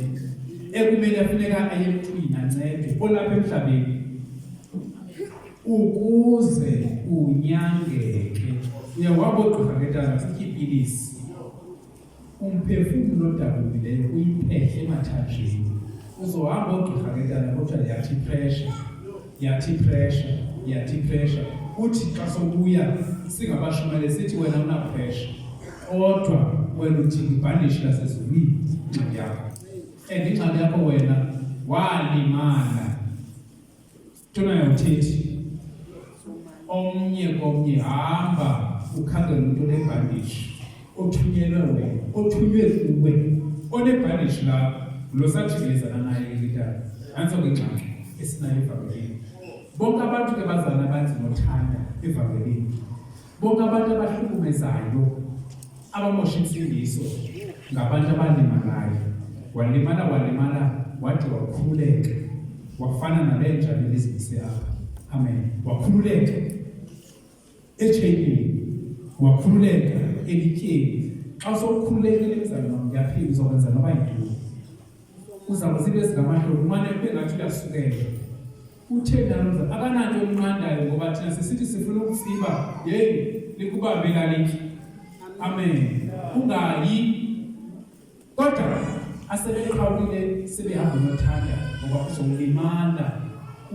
ekumele funeka aye emntwini ancedwe olapha emhlabeni ukuze unyangeke. Uyawabo gqirha ke tata, sitye iipilisi. Umphefumlo odabukileyo uyiphehle emathanjeni. Uzohamba ogqirha ke tata, kodwa yathi pressure, yathi pressure, yathi pressure. Uthi xa sobuya singabashumayeli sithi wena una pressure, kodwa wena udinga ibhandishi lasezulwini ingxaki yakho. And ingxaki yakho wena walimala. Ntona yawuthethi omnye komnye, hamba ukhangele umntu onebhandishi othunyelwe wena, othunywe kuwe, onebhandishi lakho lo sajikelezana naye ke tata. Nantso ke ingxaki esinayo evangelini. Bonke abantu ke bazana abanzima othanda evangelini, bonke abantu abahlukumezayo abamosha insindiso ngabantu abalimalayo. Walimala, walimala wade wakhululeka, wafana nale nja bendizibise apha. Amen. Wakhululeka etsheyinini, wakhululeka elityeni. Xa sowukhululekile mzalwane wam, uyaphila, uzokwenza noba yintoni. Uzawuba izinto ezingamahloni, umane kube ngathi uyasukela. Utheni nalo mzali akananto emnqandayo, ngoba thina sisithi sifuna ukutsiba, yeyi likubambe lalitye. Amen. Ungayi. Kodwa asebeqhawukile sebehamba nothanda, ngoba uzolimala,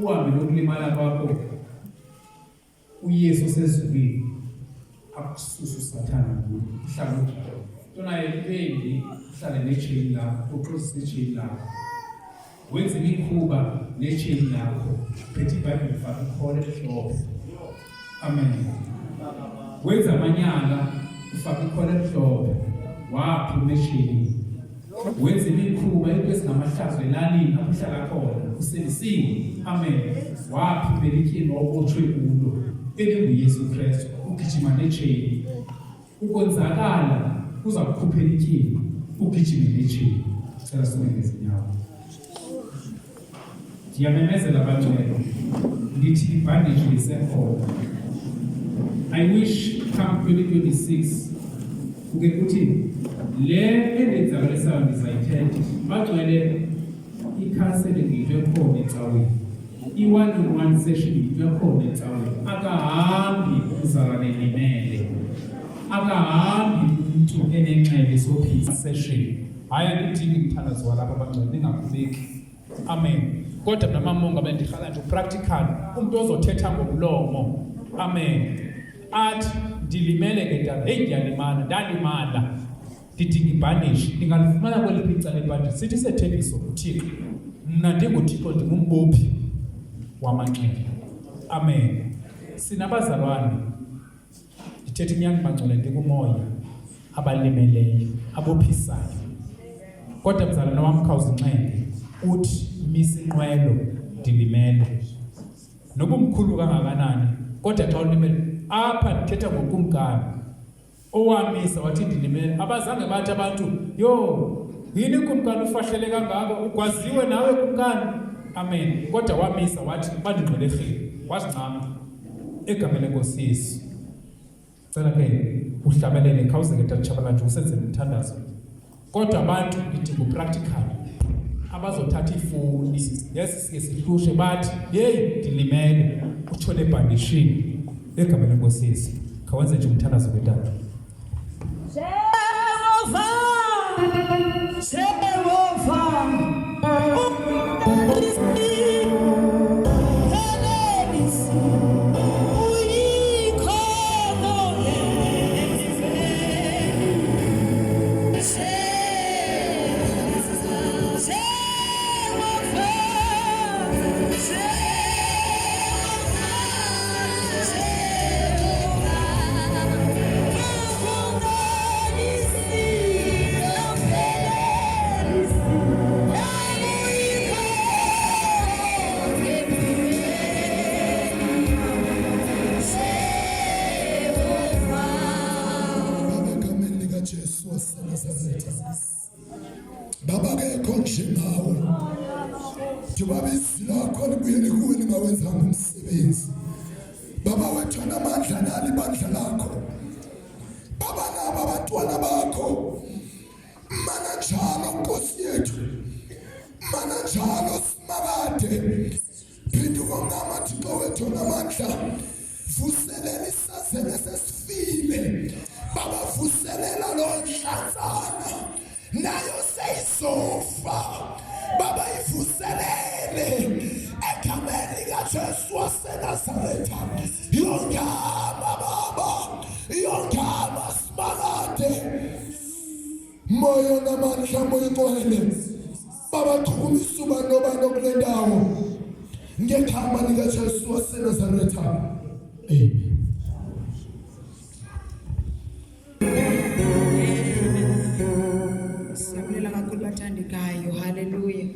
uhambe nokulimala kwakho. uYesu osezulwini akususa usathana kuwe, uhlale unjalo. Ntona into embi, uhlale netsheyini lakho, uxozise itsheyini lakho, wenze imikhuba netsheyini lakho, phethe iBhayibhile, faka ikhola elimhlophe. Amen. Wenza amanyala, ufaka ikhola elimhlophe, waphuma etsheyini. Wenza imikhuba, into ezingamahlazo elalini apho uhlala khona, usindisiwe. Amen. Waphumela ityeni wawubotshwe kulo elinguYesu Kristu, ugijima netsheyini. Ukonzakala kuza kukhuphela ityeni, ugijime netsheyini. Cela sume ngezinyawo. Ndiyamemezela bangcwele, ndithi ibhandeji lisekhona. I wish come 2026 kuke kuthi le endenzakalisayo ndizayithetha. Bangcwele, i-counseling yinto ekhona ecaweni, i-one on one session yinto ekhona ecaweni. Akahambi umzalwane limele, akahambi umntu enenxebe sophisa session. Hayi, andidingi mthandazo walapha bangcwele, ningakhubeki. Amen. Kodwa mna mamonga bendirhala nje practical, umuntu ozothetha ngomlomo. Amen. Athi ndilimele ke tata, hey ndiyalimala, ndalimala. Ndidinga ibhandishi, ndingalifumana kweliphi icala ibhandishi? Sithi sethembiso kuThixo. Mna ndinguThixo, ndingumbophi wamanxeba. Amen. Sinabazalwane, ndithetha inyani bangcwele, ndikumoya, abalimeleyo, abophisayo. Kodwa mzalwana wam, khawuzinxenge uthi misa inqwelo, ndilimele. Noba umkhulu kangakanani, kodwa xa ulimele. Apha ndithetha ngokumkani owamisa wathi ndilimele. Abazange bathi abantu, yho, yini kumkani ufahlele kangako, ugwaziwe nawe kumkani. Amen. Kodwa wamisa wathi bandingxwelerhile, wazincama egameni leNkosi Yesu. Cela ke uhlabelele, khawuze ke tata nje usenze umthandazo. Kodwa abantu ndidinga upractical abazothatha iifowuni, yes, sike sihlushe bathi yeyi ndilimele, utshone ebhandishini egameni leNkosi Yesu. Khawenze nje umthandazo ke tata. Jehova, Jehova, Egameni likaJesu waseNazaretha. Baba akekho njengawe. Ndibaba izwi lakho libuyele kuwe lingawenzanga umsebenzi. Baba wethu anamandla nali ibandla lakho. Baba nabo abantwana bakho. Mana njalo Nkosi yethu. Mana njalo simakade. Phenduka ngama Thixo wethu namandla. Vuselela isazela sesifile. Baba vuselela lo nhlanzana. Nayo seyizofa. Baba ivuselele egameni likaJesu waseNazaretha. Yongama baba. Yongama simakade. Moya onamandla, moya ingcwele. Baba chukumisa ubani nobani okule ndawo. Ngegama likaJesu waseNazaretha. Amen. Siyabulela kakhulu bathandekayo. Haleluya.